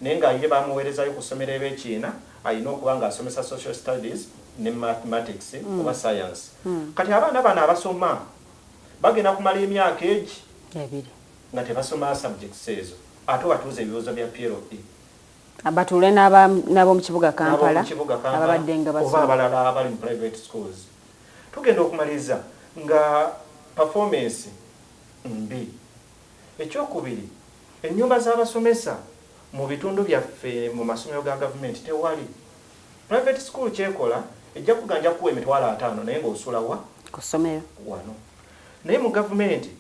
naye nga ye bamuweerezayo ku ssomero eb'ekiina, alina okuba ng'asomesa social studies ne mathematics oba science. Kati abaana bano abasoma bagenda kumala emyaka egi 2 nga tebasoma subjects ezo, ate obatuuza ebibuuzo bya PLE. Batuule n'ab'omu kibuga Kampala n'ab'omu kibuga Kampala, ababadde nga oba basoma. Abalala abali mu private schools. Tugenda okumaliriza nga performance mbi. Ekyokubiri, ennyumba z'abasomesa mu bitundu byaffe mu masomero ga gavumenti tewali. Private school kyekola, ejja kuganja kuwa 50,000, naye ng'osula wa? Ku ssomero. Wano. Naye mu gavumenti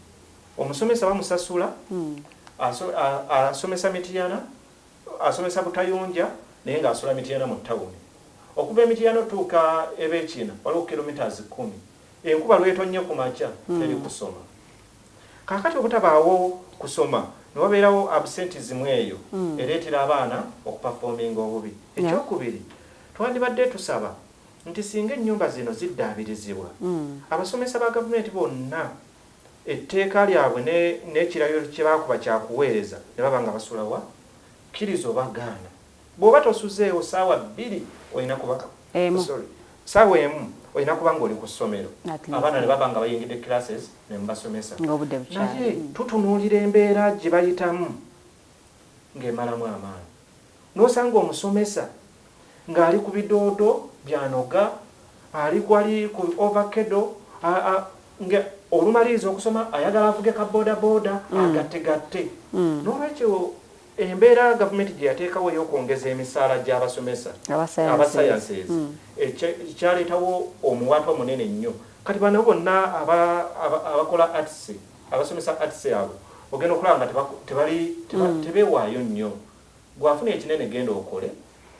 omusomesa bamusasula, asomesa Mityana, asomesa Butayunja, naye ng'asula Mityana mu tawuni. Okuva Emityana otuuka Ebekiina waliwo kilometers 10. Enkuba lwetonnye ku makya, teri kusoma. Kaakati obutabaawo kusoma ne wabeerawo absentism, eyo ereetera abaana okuperforminga obubi. Ekyokubiri, twandibadde tusaba nti singa ennyumba zino ziddaabirizibwa, abasomesa ba gavumenti bonna etteeka lyabwe n'ekirayiro kye baakuba kyakuweereza, ne baba nga basula wa? Kkiriza oba gaana, bw'oba tosuzeewo, saawa 2 olina kuba Emu. Sorry, saawa 1 olina kuba ng'oli ku ssomero. At least. Abaana ne baba nga bayingidde classes ne mubasomesa. Ng'obudde bukyali. Naye tutunuulira embeera gye bayitamu ng'emalamu amaanyi, n'osanga omusomesa ng'ali ku bidoodo byanoga, ali kwali ku avocado, nga olumaliriza okusoma ayagala avuge ka boda boda agatte gatte. N'olwekyo embeera gavumenti gye yateekawo ey'okwongeza emisaala gy'abasomesa aba sciences. Aba sciences, kyaleetawo omuwaatwa munene nnyo. Kati bano bonna abakola arts, abasomesa arts abo, ogenda okulaba nga tebeewaayo nnyo. Gwafuna ekinene, genda okole,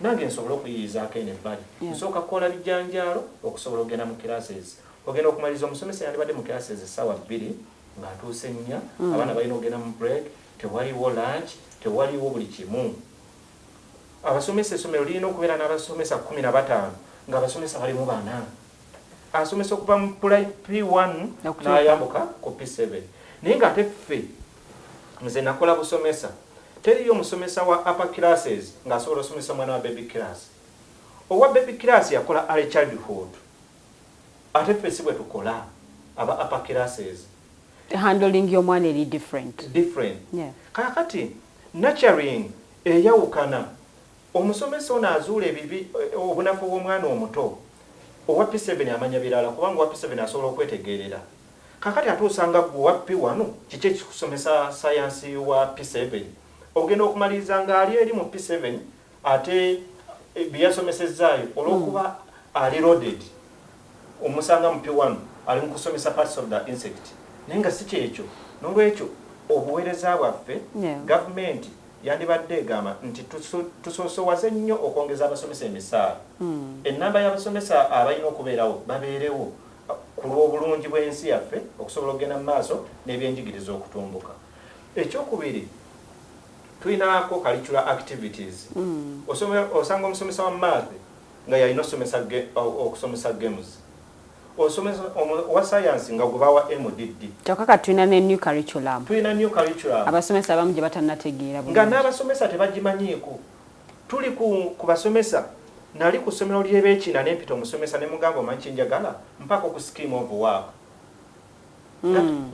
nange nsobole okuyiyizaako eno ebbali. Nsooka kukola bijanjaalo okusobola okugenda mu classes. Ogenda okumaliriza, omusomesa yandibadde mu classes essaawa 2, ng'atuuse 4. Abaana balina okugenda mu break, tewaliwo lunch, tewaliwo buli kimu. Abasomesa, essomero lirina okubeera n'abasomesa 15, ng'abasomesa balimu bana. Asomesa okuva mu P1 Okutuuka. n'ayambuka ku P7. Naye ng'ate ffe, nze nakola busomesa, teriyo omusomesa wa upper classes ng'asobola osomesa omwana wa baby class. Owa baby class yakola early childhood, ate ffe si bwe tukola aba upper classes. Handling y'omwana eri different. Different. Yeah. Kaakati nurturing eyawukana. Omusomesa ono azuula ebibi, obunafu bw'omwana omuto owa P7 amanya birala, kubanga owa P7 asobola okwetegerera. Kakati ate osanga gwe owa P1, kiki ekikusomesa sayansi wa P7? Ogenda okumaliriza ng'ali eri mu P7, ate byeyasomesezaayo olw'okuba ali loaded, omusanga mu P1 ali mu kusomesa parts of the insect, naye nga si kyekyo. N'olwekyo obuweereza bwaffe, gavumenti yandibadde egamba nti tusoosowaze nnyo okwongeza abasomesa emisaala. Ennamba y'abasomesa abalina okubeerawo babeerewo ku lw'obulungi bw'ensi yaffe, okusobola okugenda mu maaso n'ebyenjigiriza okutumbuka. Ekyokubiri, tulinako curricular activities. Osanga omusomesa wa math nga yalina okusomesa games, osomesa owa science nga gwe bawa MDD. Kyokka kati tulina ne new curriculum. Tulina new curriculum. Abasomesa abamu gye batannategeera nga bulungi. N'abasomesa tebagimanyiiko. Tuli ku basomesa. Nali ku ssomero ly'ebeekina, nempita omusomesa ne mugamba, "Omanyi kyenjagala? Mpako ku scheme of work."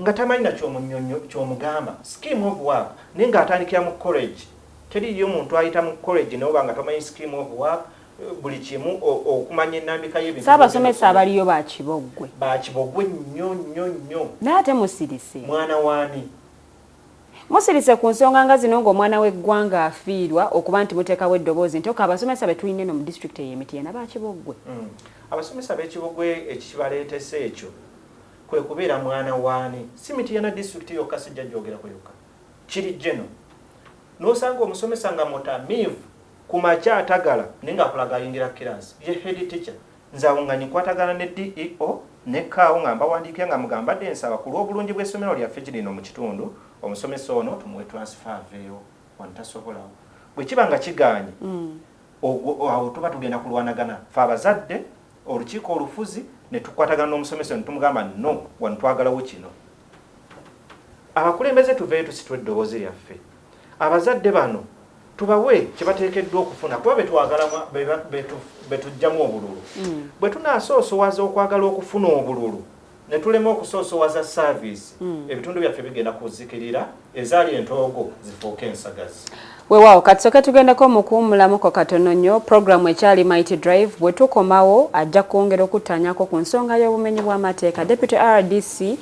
Nga tamanyi na kyomugamba scheme of work, naye ng'atandikira mu college. Teriyo muntu ayita mu college naye oba nga tomanyi scheme of work, buli kimu okumanya ennambika y'ebintu. Saabasomesa abaliyo bakiboggwe. Bakibogwe nnyo nnyo nnyo. Naye ate musirise. Mwana waani? Musirise ku nsonga nga zino, ng'omwana w'eggwanga afiirwa, okuba nti muteekawo eddoboozi nti oka abasomesa be tulina eno mu disitulikiti ey'Emityana bakiboggwe. Abasomesa b'ekibogwe, ekibaleetesa ekyo kwe kubeera mwana waani. Si Mityana disitulikiti yokka, sijja gyogerako yokka, kiri geno. N'osanga omusomesa nga mutamiivu, ku makya atagala, naye ng'akulaga ayingira kirasi ye head teacher. Nze awo nga nkwatagana ne DEO ne kaawo, nga mbawandiikira nga mugamba dde nsaba ku lw'obulungi bw'essomero lyaffe kirino mu kitundu, omusomesa ono tumuwe transfer, aveewo wano, tasobolawo. Bwe kiba nga kigaanye, awo tuba tugenda kulwanagana fe abazadde, olukiiko olufuzi, ne tukwatagana n'omusomesa ne tumugamba, "No, wano twagalawo kino." Abakulembeze tuveeyo tusitula eddoboozi lyaffe, abazadde bano tubawe kye bateekeddwa okufuna, kuba betwagala betuggyamu obululu. Bwe tunaasoosowaza okwagala okufuna obululu ne tulema okusoosowaza service, ebitundu byaffe bigenda kuzikirira, ezaali entoogo zifuuke ensagazi. Weewaawo, katusooke tugendeko mu kuwummulamuko katono nnyo. Puroguramu ekyali Mighty Drive. Bwe tukomawo ajja kwongera okuttanyako ku nsonga y'obumenyi bw'amateeka. Deputy RDC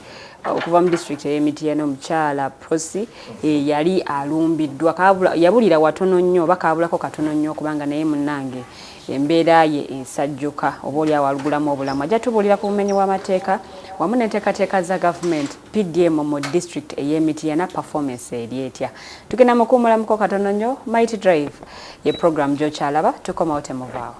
okuva mu disitulikiti ey'Emityana, omukyala Prosi, yali alumbiddwa, yabulira watono nnyo oba kaabulako katono nnyo, okubanga naye munnange embeera ye esajjuka, oba oli awo alugulamu obulamu. Ajja tubuulira ku bumenyi bw'amateeka wamu n'enteekateeka za gavumenti, PDM mu disitulikiti ey'Emityana, performance eri etya. Tugenda mu kuwummulamuko katono nnyo. Mighty Drive ye program gy'okyalaba. Tukomawo, temuvaawo.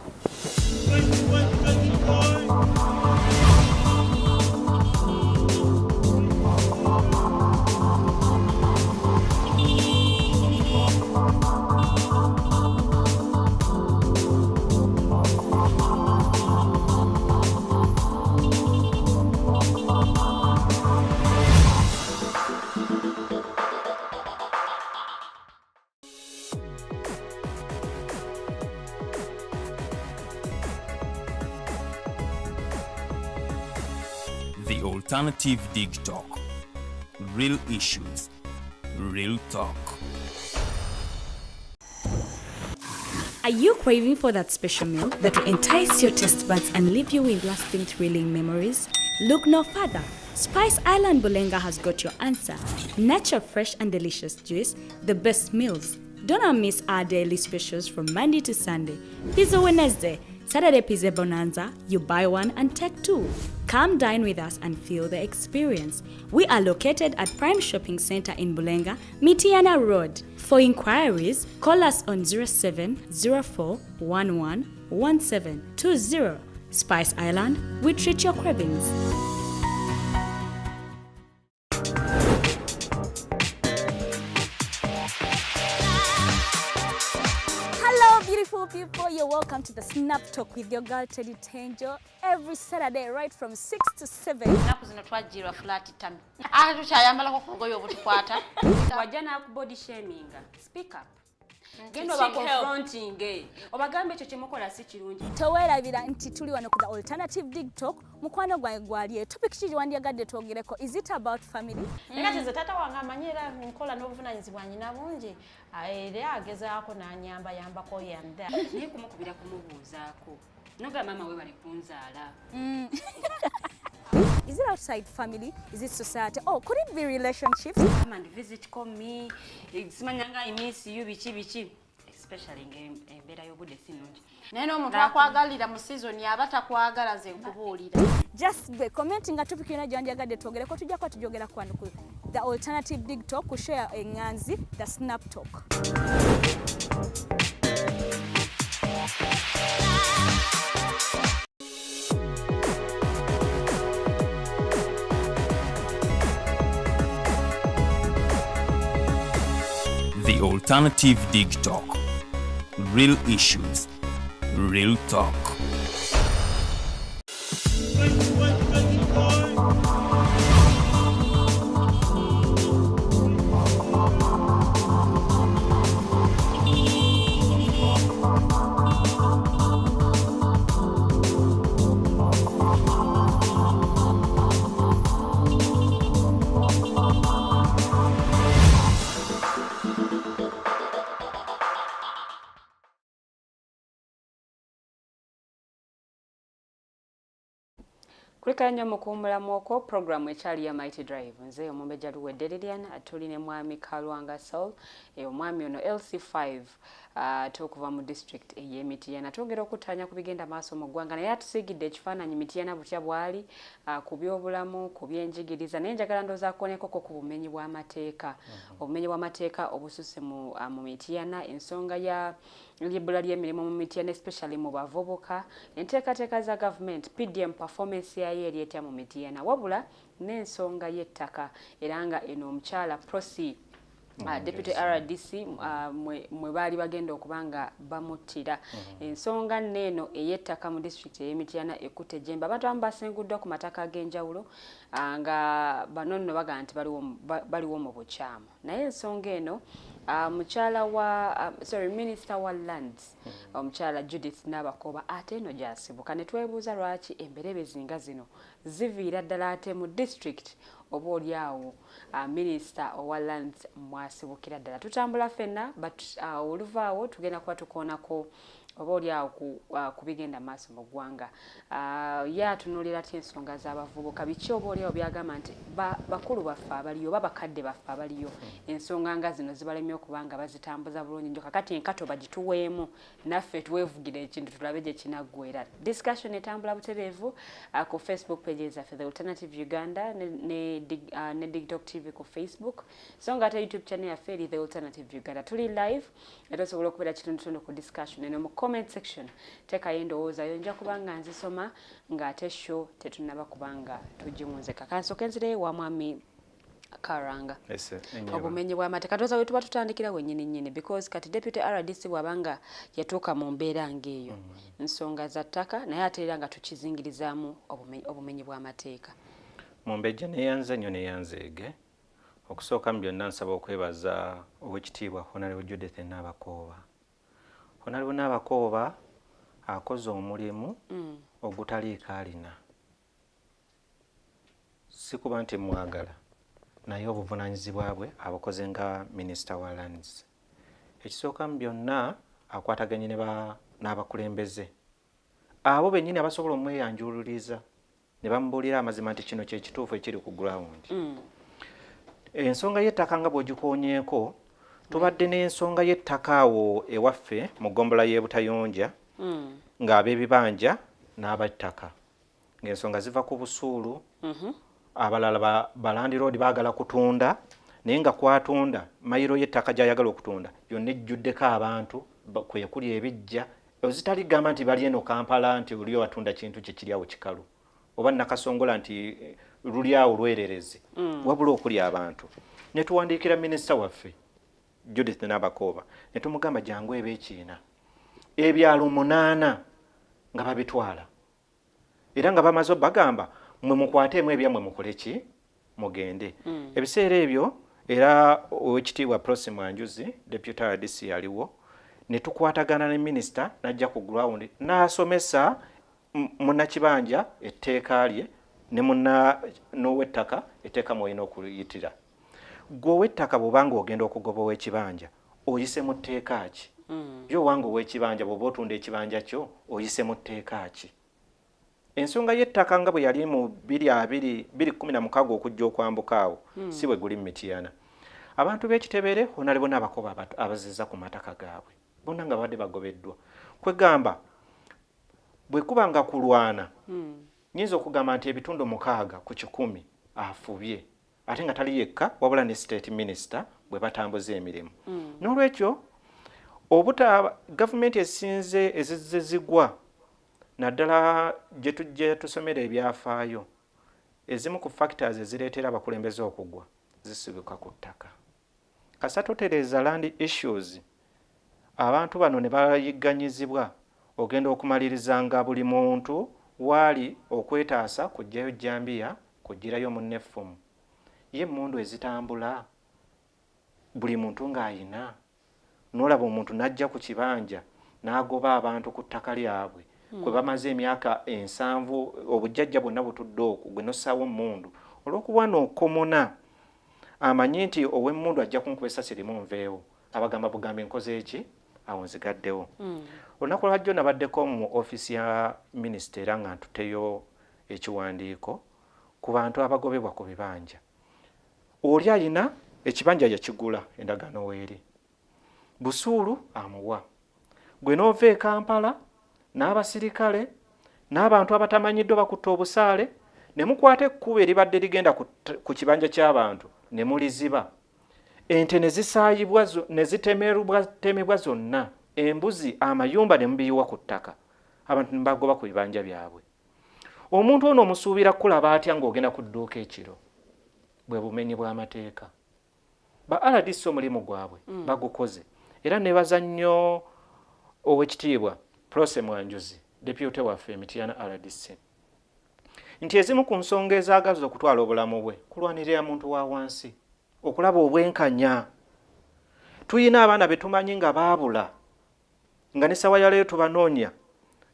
The Alternative Dig Talk. Real issues, real talk. Are you craving for that special meal that will entice your taste buds and leave you with lasting thrilling memories? Look no further. Spice Island Bulenga has got your answer. Natural, fresh, and delicious juice, the best meals. Don't miss our daily specials from Monday to Sunday. Pizza Wednesday, Saturday Pizza Bonanza, you buy one and take two. Come dine with us and feel the experience. We are located at Prime Shopping Center in Bulenga, Mityana Road. For inquiries, call us on 0704 11 1720. Spice Island, we treat your cravings. Hello, beautiful people. You're welcome to the Snap Talk with your girl Teddy Tenjo every Saturday, right from 6 to 7. Ennaku zino twajjirwa flat tummy, ate tukyayambalako ku bugoye obutukwata. Wajja n'akubody shaminga, speak up. Genda obaconfrontinge, obagambe ekyo kyemukola si kirungi. Toweerabira nti tuli wano ku The Alternative Dig Talk. Mukwano gwange gwali topic ki gyewandyagadde twogereko? Is it about family? Naye kati nze taata wange amanyi era nkola n'obuvunaanyizibwa nyina bungi, era agezaako n'anyamba yambako yanda. Naye kumukubira kumubuuzaako nogamba maama we bali kunzaala. Is it outside family? Is it society? Oh, could it be relationships? Come and visit, call me, simanyanga I miss you, biki biki, especially ng'embeera y'obudde si nnungi. Naye n'omuntu akwagalira mu season aba takwagala, nze nkubuulira. Just be commenting nga topic yonna gyewandyagadde twogereko, tujja kuba tujogera kwano ku The Alternative Dig Talk, ku show eŋŋanzi The Snap Talk. The Alternative Dig Talk. Real issues, real talk. Kulikayo nnyo mu kuwummulamu okwo. Programu ekyali ya Mighty Drive. Nze omumbejja Luwedde Lilian, tuli ne mwami Kalwanga Saul, omwami ono LC5 ate okuva mu district ey'e Mityana. Twongera okuttaanya ku bigenda maaso mu ggwanga, naye atusiigidde ekifaananyi Mityana butya bwali ku byobulamu, ku byenjigiriza. Naye njagala ndowooza akonekoko ku bumenyi bw'amateeka, obumenyi bw'amateeka obususse mu Mityana, ensonga ya ly'ebbula ly'emirimu mu Mityana, especially mu bavubuka, enteekateeka za gavumenti PDM, performance yayo eri etya mu Mityana, wabula n'ensonga y'ettaka, era nga eno omukyala Prosi, Deputy RDC, mwe baali bagenda okuba nga bamuttira. Ensonga nneeno ey'ettaka mu disitulikiti ey'e Mityana ekutte jjembe. Abantu abamu basenguddwa ku mataka ag'enjawulo, nga bano nno bagamba nti baliwo mu bukyamu. Naye ensonga eno, mukyala wa, sorry, minisita wa lands, omukyala Judith Nabakooba, ate eno gyasibuka, ne twebuuza lwaki emberebezi nga zino ziviira ddala ate mu district oba oli awo minisita owa lands mwasibukira ddala. Tutambula ffenna, but oluvaawo tugenda kuba tukoonako oba oli awo ku bigenda maaso mu ggwanga. Ye atunuulira atya ensonga z'abavubuka? Biki oba oli awo byagamba nti bakulu baffe abaliyo oba bakadde baffe abaliyo, ensonga nga zino zibalemye okuba nga bazitambuza bulungi nnyo? Kakati enkato bagituweemu naffe twevugira ekintu, tulabe gye kinaggwera. Discussion etambula butereevu ku Facebook pages zaffe, The Alternative Uganda ne Digtalk TV ku Facebook, so nga ate YouTube channel yaffe eri The Alternative Uganda. Tuli live era osobola okubeera kitundutundu ku discussion eno. Mu comment section teekayo endowoozayo, nja kuba nga nzisoma ng'ate show tetunnaba kubanga tugiwunzeka. Kansooke nzireyo wa mwami Karanga. Obumenyi bw'amateeka, ndowooza we tuba tutandikira wennyini nnyini, because kati deputy RDC bw'abanga yatuuka mu mbeera ng'eyo, nsonga za ttaka, naye ate era nga tukizingirizaamu obumenyi bw'amateeka. Mumbejja, neyanze nnyo, neyanzeege. Okusooka mu byonna nsaba okwebaza Owekitiibwa Honorable Judith Nabakooba. Honorable Nabakooba akoze omulimu ogutaliiko alina, si kuba nti mwagala, naye obuvunaanyizibwa bwe abukoze nga minisita wa lands. Ekisooka mu byonna, akwataganye n'abakulembeze abo bennyini abasobola omweyanjululiza ne bamubuulira amazima nti kino kyekituufu ekiri ku ground. Ensonga y'ettaka nga bw'ogikoonyeeko, tubadde n'ensonga y'ettaka awo ewaffe mu ggombolola y'e Butayonja, ng'ab'ebibanja n'abattaka, ng'ensonga ziva ku busuulu. Abalala balandiroodi baagala kutunda, naye nga kwatunda mayiro y'ettaka gy'ayagala okutunda yonna ejjuddeko abantu kwe kuli ebijja ozitali gamba nti bali eno Kampala, nti oli watunda kintu kye kiri awo kikalu, oba Nakasongola nti luli awo lwererezi, wabula okuli abantu. Ne tuwandiikira minisita waffe Judith Nabakooba ne tumugamba jangu eb'ekiina ebyalo 8 nga babitwala, era nga bamaze bagamba mwe mukwateemu ebyammwe mukole ki, mugende. Ebiseera ebyo era Owekitiibwa Prosi Mwanjuzi, deputy RDC, aliwo. Ne tukwatagana ne minisita, n'ajja ku ground n'asomesa munnakibanja etteeka lye ne munna n'ow'ettaka etteeka mw'olina okuyitira. Ggwe ow'ettaka bw'oba ng'ogenda okugoba ow'ekibanja, oyise mu tteeka ki? Ye owange ow'ekibanja, bw'oba otunda ekibanja kyo, oyise mu tteeka ki? Ensonga y'ettaka nga bwe yali mu 2020 2016 okujja okwambuka awo, si bwe guli mu Mityana. Abantu b'Ekitebere honale bonna abakoba abazizza ku mataka gaabwe bonna nga babadde bagobeddwa. Kwegamba bwe kuba nga kulwana, nyinza okugamba nti ebitundu 60% afubye, ate nga tali yekka, wabula ne state minister bwe batambuza emirimu. N'olwekyo obuta gavumenti esinze ezizze zigwa, naddala gye tujja tusomera ebyafaayo, ezimu ku factors ezireetera abakulembeze okugwa zisibuka ku ttaka. Kasa totereeza land issues, abantu bano ne bayigganyizibwa, ogenda okumaliriza nga buli muntu waali okwetaasa kuggyayo jambiya, kuggyirayo munne effumu. Ye emmundu ezitambula buli muntu ng'ayina, n'olaba omuntu n'ajja ku kibanja n'agoba abantu ku ttaka lyabwe kwe bamaze emyaka 70, obujjajja bwonna butudde okwo, gwe nossaawo emmundu olw'okuba nookomona amanyi nti ow'emmundu ajja kunkuba essasi limu nveewo, abagamba bugambi nkoze eki, awo nzigaddewo. Olunaku lwajjo nabaddeko mu ofiisi ya minisita era nga ntuteyo ekiwandiiko ku bantu abagobebwa ku bibanja. Oli ayina ekibanja, yakigula, endagaano weeri, busuulu amuwa, gwe n'ova e Kampala n'abasirikale n'abantu abatamanyiddwa bakutta obusaale ne mukwata ekkubo eribadde ligenda ku kibanja ky'abantu ne muliziba, ente ne zisaayibwa ne zitemerwa zonna, embuzi, amayumba ne mubiyiwa ku ttaka, abantu ne bagoba ku bibanja byabwe. Omuntu ono omusuubira kulaba atya ng'ogenda ku dduuka ekiro? Bwe bumenyi bw'amateeka. Ba RDC omulimu gwabwe bagukoze, era nebaza nnyo Owekitiibwa Prose Mwanjuzi, deputy waffe Emityana RDC, nti ezimu ku nsonga ezaagaza okutwala obulamu bwe kulwanirira muntu wa wansi, okulaba obwenkanya. Tuyina abaana betumanyi nga baabula, nga ne sawa yaleero tubanoonya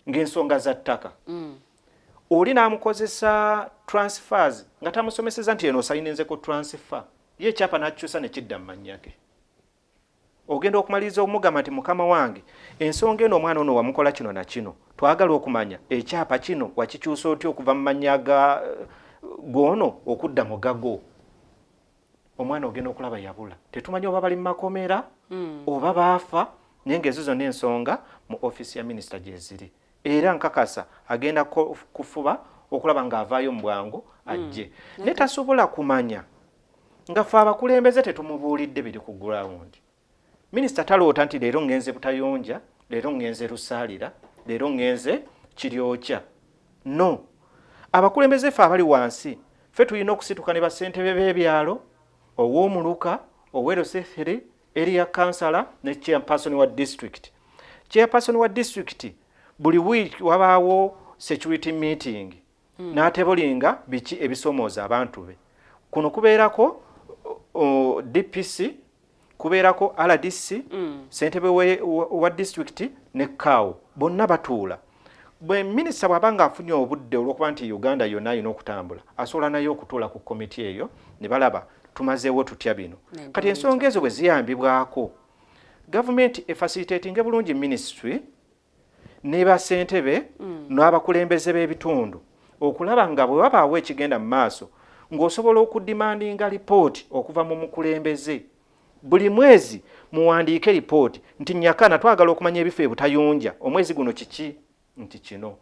ng'ensonga za ttaka. Oli n'amukozesa transfers nga tamusomeseza nti eno osayininze ku transfer, ye ekyapa n'akikyusa ne kidda mu mannya ge. Ogenda okumaliriza omugamba nti mukama wange, ensonga eno, omwana ono wamukola kino na kino, twagala okumanya ekyapa kino wakikyusa otya okuva mu mannya ga goono okudda mu gago. Omwana ogenda okulaba yabula, tetumanyi oba bali mu makomera oba baafa, naye ngaezo zonna ensonga mu ofiisi ya minisita gyeziri, era nkakasa agenda kufuba okulaba ng'avaayo mu bwangu ajje. Naye tasobola kumanya nga ffe abakulembeze tetumubuulidde biri ku ground. Minisita taloota nti leero ŋŋenze Butayonja, leero ŋŋenze Rusaalira, leero ŋŋenze Kiryokya. No, abakulembeze ffe abali wansi, ffe tulina okusituka ne bassentebe b'ebyalo, ow'omuluka, ow'e LC3, area councillor ne chairperson wa district. Chairperson wa district buli week wabaawo security meeting, n'atebulinga biki ebisomooza abantu be. Kuno kubeerako DPC, kubeerako RDC, ssentebe wa district ne CAO, bonna batuula. Bwe minisita bw'aba ng'afunye obudde, olw'okuba nti Uganda yonna alina okutambula, asobola naye okutuula ku komiti eyo ne balaba tumazeewo tutya bino. Kati ensonga ezo bwe ziyambibwako gavumenti efacilitatinge bulungi ministry ne basentebe n'abakulembeze b'ebitundu okulaba nga bwe wabaawo ekigenda mu maaso, ng'osobola okudemandinga lipooti okuva mu mukulembeze. Buli mwezi muwandiike lipooti nti nyakana twagala okumanya ebifo ebutayunja omwezi guno kiki, nti kino.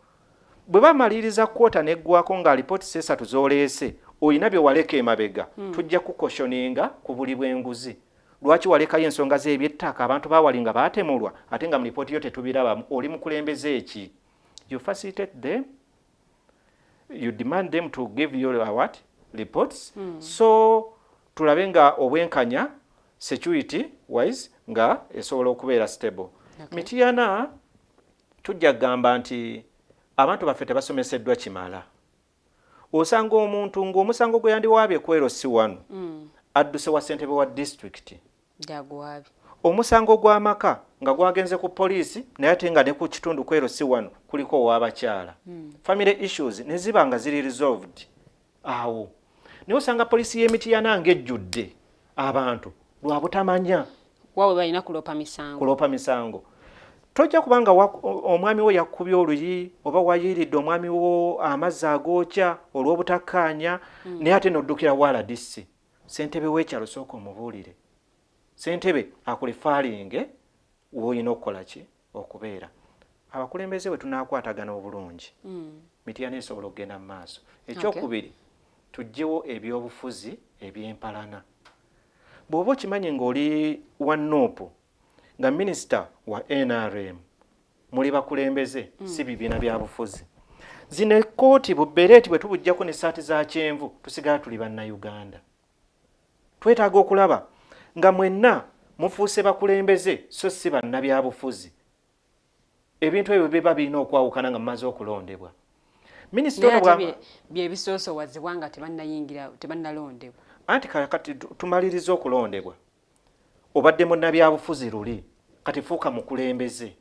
Bwe bamaliriza quarter neggwako nga lipooti sesatu z'oleese, olina bye waleka emabega, tujja kuquestioninga ku buli bw'enguzi. Lwaki walekayo ensonga z'ebyettaka, abantu bawali nga baatemulwa, ate nga mu lipooti yo tetubirabamu? Oli mukulembeze eki? You facilitate them, you demand them to give you what reports. So tulabe nga obwenkanya security wise nga esobola okubeera stable. Mityana tujja kugamba nti abantu baffe tebasomeseddwa kimala. Osanga omuntu ng'omusango gwe yandiwaabye ku LC 1, adduse wa ssentebe wa disitulikiti. Jaguwabi. Omusango gw'amaka nga gwagenze ku poliisi, naye ate nga ne ku kitundu kwero si wano kuliko ow'abakyala, family issues ne ziba nga ziri resolved awo. Naye osanga poliisi y'Emityana ng'ejjudde abantu lwa butamanya wawe balina kuloopa misango. Kuloopa misango. Tojja kubanga omwami wo yakubye oluyi oba wayiiridde omwami wo amazzi agookya olw'obutakkaanya, naye ate n'oddukira wa RDC. Ssentebe w'ekyalo sooka omubuulire, ssentebe akureferinge w'olina okukola ki okubeera. Abakulembeze bwe tunaakwatagana obulungi, Mityana esobola okugenda mu maaso. Ekyokubiri, tuggyewo ebyobufuzi ebyempalana. Bw'oba okimanyi ng'oli wa NUP nga minisita wa NRM, muli bakulembeze, si bibiina bya bufuzi. Zino ekkooti bubereeti bwe tubuggyako n'essaati za kyenvu, tusigala tuli Bannayuganda. Twetaaga okulaba nga mwenna mufuuse bakulembeze so si bannabyabufuzi. Ebintu ebyo biba birina okwawukana nga mumaze okulondebwa. Minisita ono byebisoosowazibwa nga tebannayingira, tebannalondebwa. Anti kati tumaliriza okulondebwa, obadde munnabyabufuzi luli, kati fuuka mukulembeze.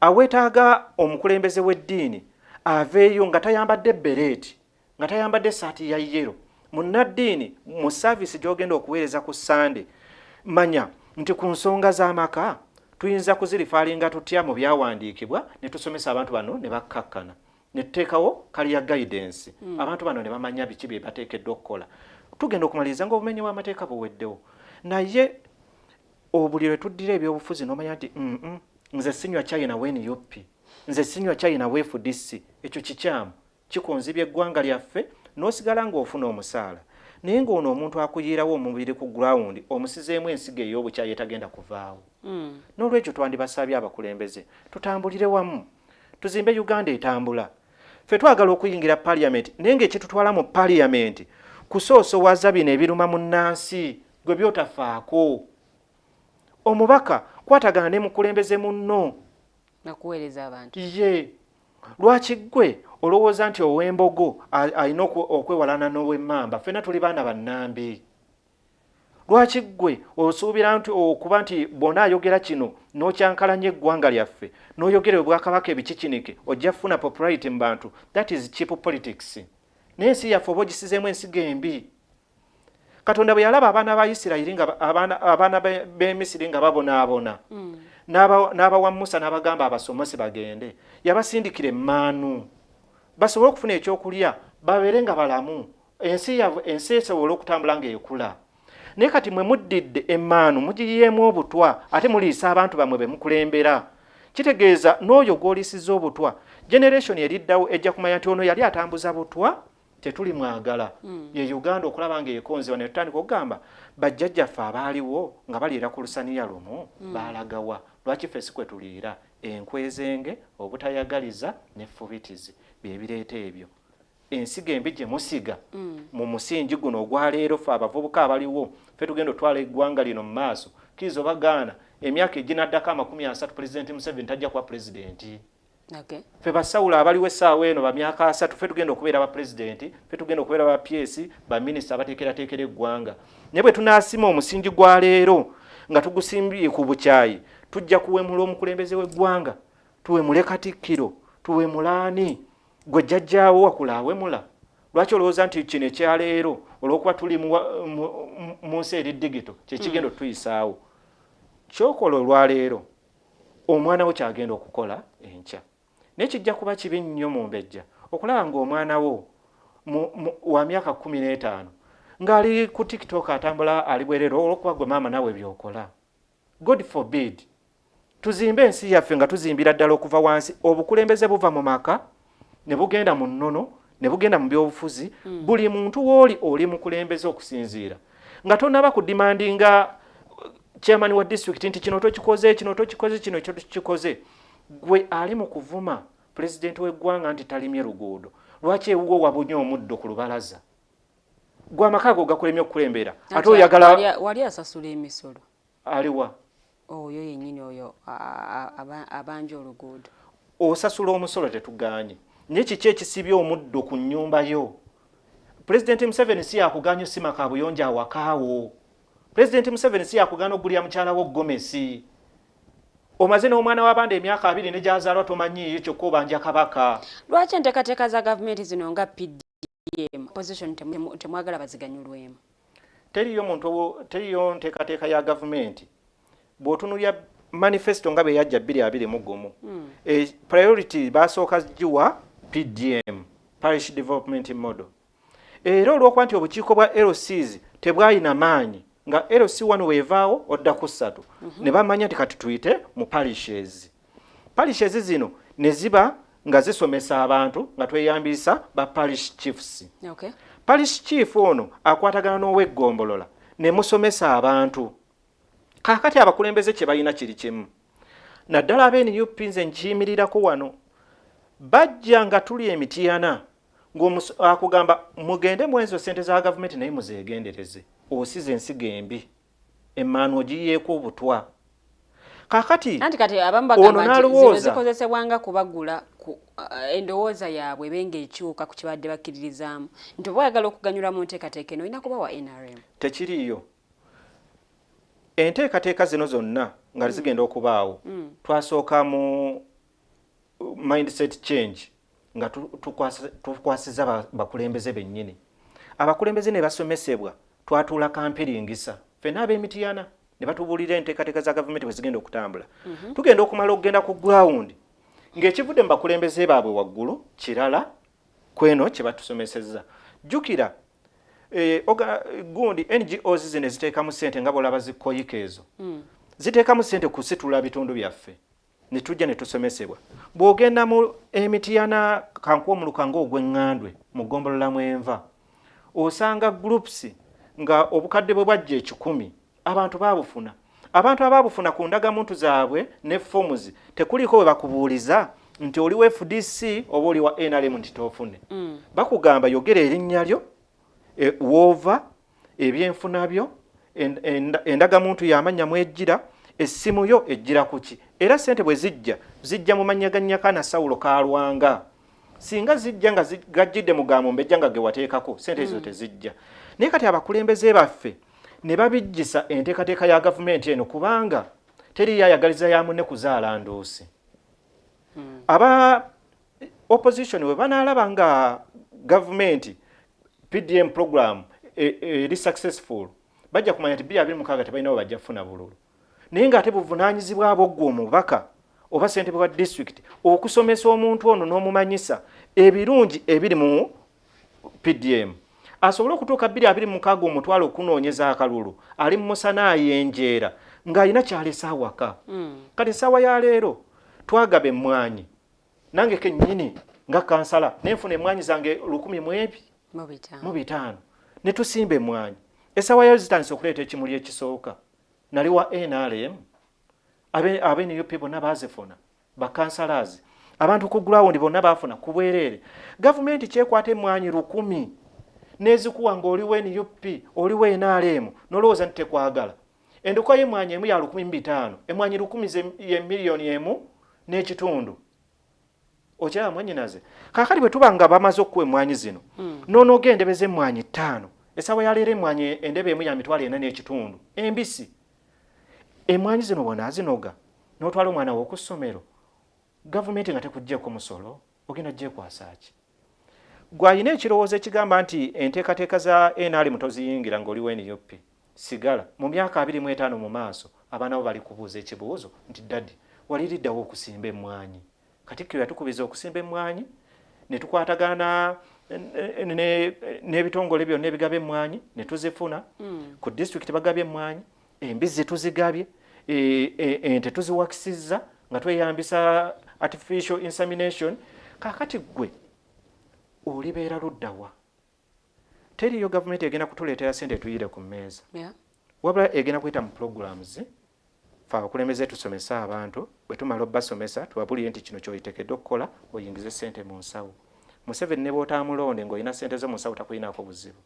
Aweetaaga omukulembeze w'eddiini aveeyo nga tayambadde bereeti, nga tayambadde saati ya yellow. Munnaddiini, mu service gy'ogenda okuweereza ku Sande, manya nti ku nsonga z'amaka tuyinza kuzireferinga tutya mu byawandiikibwa ne tusomesa abantu bano ne bakkakkana, ne tuteekawo career guidance, abantu bano ne bamanya biki bye bateekeddwa okukola. Tugenda okumaliriza ng'obumenyi bw'amateeka buweddewo. Naye obuli lwe tuddira ebyobufuzi n'omanya nti nze sinywa chai wa NUP, nze sinywa chai wa FDC, ekyo kikyamu, kikonzibya eggwanga lyaffe. N'osigala ng'ofuna omusaala, naye ng'ono omuntu akuyiirawo omubiri ku ground omusizeemu ensigo ey'obukyayi etagenda kuvaawo. N'olwekyo twandibasabye abakulembeze tutambulire wamu, tuzimbe Uganda etambula. Ffe twagala okuyingira parliament, naye ng'ekitutwala mu parliament kusoosowaza bino ebiruma munnansi gwe byotafaako. Omubaka kwatagana ne mukulembeze munno nakuweereza abantu. Ye lwaki ggwe olowooza nti ow'embogo alina okwewalana n'ow'emmamba? Ffenna tuli baana bannambi. Lwaki ggwe osuubira nti okuba nti bw'ona ayogera kino n'okyankalanya eggwanga lyaffe, n'oyogera obwakabaka ebikikinike, ojja kufuna popularity mu bantu? That is cheap politics. Naye ensi yaffe oba ogisizeemu ensigo embi. Katonda bwe yalaba abaana ba Isirayiri nga abaana b'e Misiri nga babonaabona, n'abawa Musa n'abagamba abasomose bagende. Yabasindikira emmaanu basobole okufuna ekyokulya, babeere nga balamu, ensi yabwe, ensi esobole okutambula ng'ekula. Naye kati mwe muddidde emmaanu mugiyiyeemu obutwa, ate muliisa abantu bammwe be mukulembera. Kitegeeza n'oyo gw'oliisizza obutwa, generation eriddawo ejja kumanya nti ono yali atambuza butwa, tetuli mwagala. Ye Uganda okulaba ng'ekonzebwa ne tutandika okugamba bajjajjaffe abaaliwo nga baliira ku lusaniya lumu, baalagawa? Lwaki ffe si kwe tuliira? Enkwezenge, obutayagaliza n'effubitizi bye bireeta ebyo. Ensigo embi gye musiga mu musingi guno ogwaleero. Ffe abavubuka abaliwo, ffe tugenda otwala eggwanga lino mu maaso. Kkiriza oba gaana, emyaka eginaddako 30 Pulezidenti Museveni tajja kuba pulezidenti. Ffe basawulo abaliwo essaawa eno ba myaka 30, ffe tugenda okubeera bapulezidenti, ffe tugenda okubeera ba PS, baminisita abateekerateekera eggwanga. Naye bwe tunaasima omusingi gwa leero nga tugusimbye ku bukyayi, tujja kuwemula omukulembeze w'eggwanga, tuwemule katikkiro, tuwemulaani gwe jjajjaawo wakula awemula. Lwaki olowooza nti kino ekyaleero, olw'okuba tuli mu nsi eri digital, kyekigenda otuyisaawo? Kyokola olwaleero, omwana wo kyagenda okukola enkya. Naye kijja kuba kibi nnyo mu mbejja okulaba ng'omwana wo wa myaka 15 ng'ali ku TikTok atambula ali bwerere olwokuba gwe maama nawe byokola. God forbid. Tuzimbe ensi yaffe nga tuzimbira ddala okuva wansi. Obukulembeze buva mu maka ne bugenda mu nnono ne bugenda mu byobufuzi. Buli muntu wooli oli mukulembeze okusinziira nga tonaba kudemandinga chairman wa district nti kino tokikoze, kino tokikoze, kino tokikoze. Gwe ali mu kuvuma pulezidenti w'eggwanga nti talimye luguudo, lwaki ewuwo wabunye omuddo ku lubalaza? Gwe amaka ago gakulemye okukulembera, ate oyagala wali asasula emisolo. Aliwa? Oyo yennyini oyo abanja oluguudo. Osasula omusolo, tetuganye, naye kiki ekisibye omuddo ku nnyumba yo? Pulezidenti Museveni si yakuganya osima kabuyonjo awakaawo. Pulezidenti Museveni si yakugaana okugulira mukyala wo gomesi. Omaze n'omwana w'abandi emyaka 20 ne gy'azaalwa tomanyiiyo, kyokka obanja Kabaka. Lwaki enteekateeka za gavumenti zino nga PDM opposition temwagala baziganyulwemu? Teriyo muntu, teriyo nteekateeka ya gavumenti. Bw'otunuulira manifesto nga bwe yajja 2021, priority basooka giwa PDM, Parish Development Model. Era olw'okuba nti obukiiko bwa LCs tebwalina maanyi, nga LC1 weevaawo odda ku 3, ne bamanya nti kati tuyite mu parishes. Parishes zino ne ziba nga zisomesa abantu nga tweyambisa ba parish chiefs. Parish chief ono akwatagana n'oweggombolola ne musomesa abantu. Kaakati abakulembeze kye balina kiri kimu, naddala aba NUP, nze nkiyimirirako wano, bajja nga tuli emitiyana ng'akugamba mugende mu ezo sente za gavumenti naye muzeegendereze, osize ensigo embi, emmaanu ogiyeeko obutwa. Kaakati Anti kati abamu bagamba nti zino n'alowooza zikozesebwanga kubagula ku endowooza yaabwe ebe ng'ekyuka ku kibadde bakkiririzaamu, nti oba oyagala okuganyulwa mu nteekateeka eno olina kuba wa NRM. Tekiriiyo. Enteekateeka zino zonna nga zigenda okubaawo, twasooka mu mindset change nga tukwasiza bakulembeze bennyini. Abakulembeze ne basomesebwa, twatuula kampiringisa ffenna ab'emitiyana ne batubuulira enteekateeka za gavumenti bwe zigenda okutambula. Tugenda okumala okugenda ku ground ng'ekivudde mu bakulembeze baabwe waggulu kirala kweno kye batusomesezza. Jjukira gundi NGOs zino eziteekamu ssente nga bw'olaba zi KOICA ezo, ziteekamu ssente kusitula bitundu byaffe, ne tujja ne tusomesebwa. Bw'ogenda mu emitiyana kankuwa omuluka ng'ogw'eŋŋandwe mu ggombolola mwenva, osanga groups nga obukadde bwe bwajja 100 abantu baabufuna. Abantu abaabufuna ku ndagamuntu zaabwe ne forms tekuliiko bwe bakubuuliza nti oli wa FDC oba oli wa NRM nti toofune. Bakugamba yogera erinnya lyo, woova, ebyenfuna byo, endagamuntu y'amannya mwejjira, essimu yo ejjira kuki. Era ssente bwe zijja, zijja mu mannya ga Nyakana Sawulo Kalwanga. Singa zijja nga gajjidde mu ga Mumbejja nga ge wateekako, ssente ezo tezijja. Naye kati abakulembeze baffe ne babijjisa enteekateeka ya gavumenti eno, kubanga teriyo ayagaliza ya munne kuzaala nduusi. Aba opposition bwe banaalaba nga gavumenti PDM program eri successful, bajja kumanya nti 2026 tebalina we bajja kufuna bululu. Naye ng'ate buvunaanyizibwa bwo omubaka oba ssentebe wa disitulikiti okusomesa omuntu ono n'omumanyisa ebirungi ebiri mu PDM asobole okutuuka 2026 omutwalo okunoonyeza akalulu ali mu musana ayenjeera ng'alina kyalesa awaka. Kati essaawa ya leero twagaba emmwanyi, nange kennyini nga kansala nenfuna emmwanyi zange lukumi mu ebi mu 500. Mu 500 ne tusimba emmwanyi. Essaawa yayo zitandise okuleeta ekimuli ekisooka. Nali wa NRM, abe NUP bonna baazifuna, bakansalazi, abantu ku ground bonna baafuna ku bwereere. Gavumenti kyekwata emmwanyi 1000 n'ezikuwa ng'oli wa NUP, oli wa NRM, n'olowooza nti tekwagala. Endokwa y'emmwanyi emu ya 1500, emmwanyi 1000 ye 1.5 miliyoni. Okiraba mwannyinaze? Kaakati bwe tuba nga bamaze okukuwa emmwanyi zino, n'onooga endebe z'emmwanyi 5, essaawa ya leero emmwanyi endebe emu ya 4,500 embisi. Emmwanyi zino bw'onaazinoga n'otwala omwana wo ku ssomero, gavumenti nga tekuggyeko musolo, ogenda gyekwasa ki? Gw'alina ekirowoozo ekigamba nti enteekateeka za NRM toziyingira ng'oli wa NUP, sigala mu myaka 25 mu maaso, abaana bo bali kubuuza ekibuuzo nti, "Daddy, waliriddawo okusimba emmwanyi?" Katikkiro yatukubiza okusimba emmwanyi ne tukwatagana n'ebitongole byonna ebigaba emmwanyi ne tuzifuna. Ku disitulikiti bagabye emmwanyi, embizzi tuzigabye, ente tuziwakisizza nga tweyambisa artificial insemination. Kaakati ggwe olibeera luddawa? Teriyo gavumenti egenda kutuleetera sente tuyire ku mmeeza, wabula egenda kuyita mu programs. Fe abakulembeze tusomese abantu, bwe tumala obbasomesa tubabulire nti kino kyoyitekedde okukola oyingize sente mu nsawo. Museveni ne bw'otaamulonde ng'olina sente zo mu nsawo takulinaako buzibu.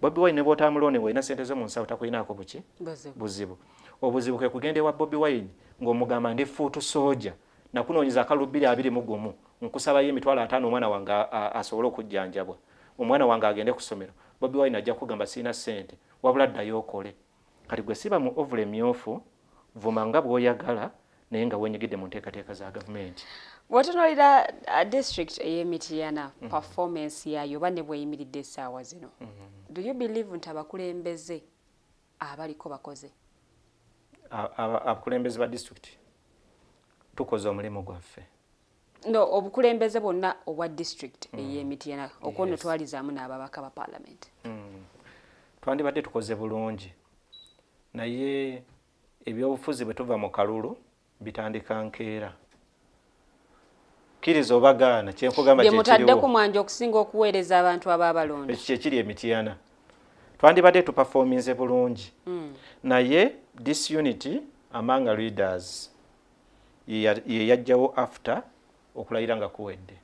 Bobi Wine ne bw'otaamulonde ng'olina sente zo mu nsawo takulinaako buki? Buzibu. Buzibu. Obuzibu kwe kugenda ewa Bobi Wine ng'omugamba, "Ndi foot soldier, nakunoonyeza akalulu 2021, nkusabayo 50,000 omwana wange asobole okujjanjabwa, omwana wange agende ku ssomero." Bobi Wine ajja kugamba, "Sirina ssente, wabula ddayo okole." Kati gwe siba mu ovule emyufu, vuma nga bw'oyagala, naye nga wenyigidde mu nteekateeka za gavumenti. Bw'otunuulira district ey'Emityana, performance yaayo oba ne bweyimiridde essaawa zino, do you believe nti abakulembeze abaliko bakoze? Abakulembeze ba district tukoze omulimu gwaffe. No, obukulembeze bwonna obwa district ey'Emityana, okwo twalizaamu n'ababaka ba parliament. Twandibadde tukoze bulungi, naye ebyobufuzi bwe tuva mu kalulu bitandika nkeera. Kkiriza oba gaana, kyenkugamba bye mutadde kyekiriwo. Ku mwanja okusinga okuweereza abantu abaabalonda. Ekyo kyekiri Emityana. Twandibadde tuperforminze bulungi, naye disunity among leaders ye yajjawo after okulayira nga kuwedde,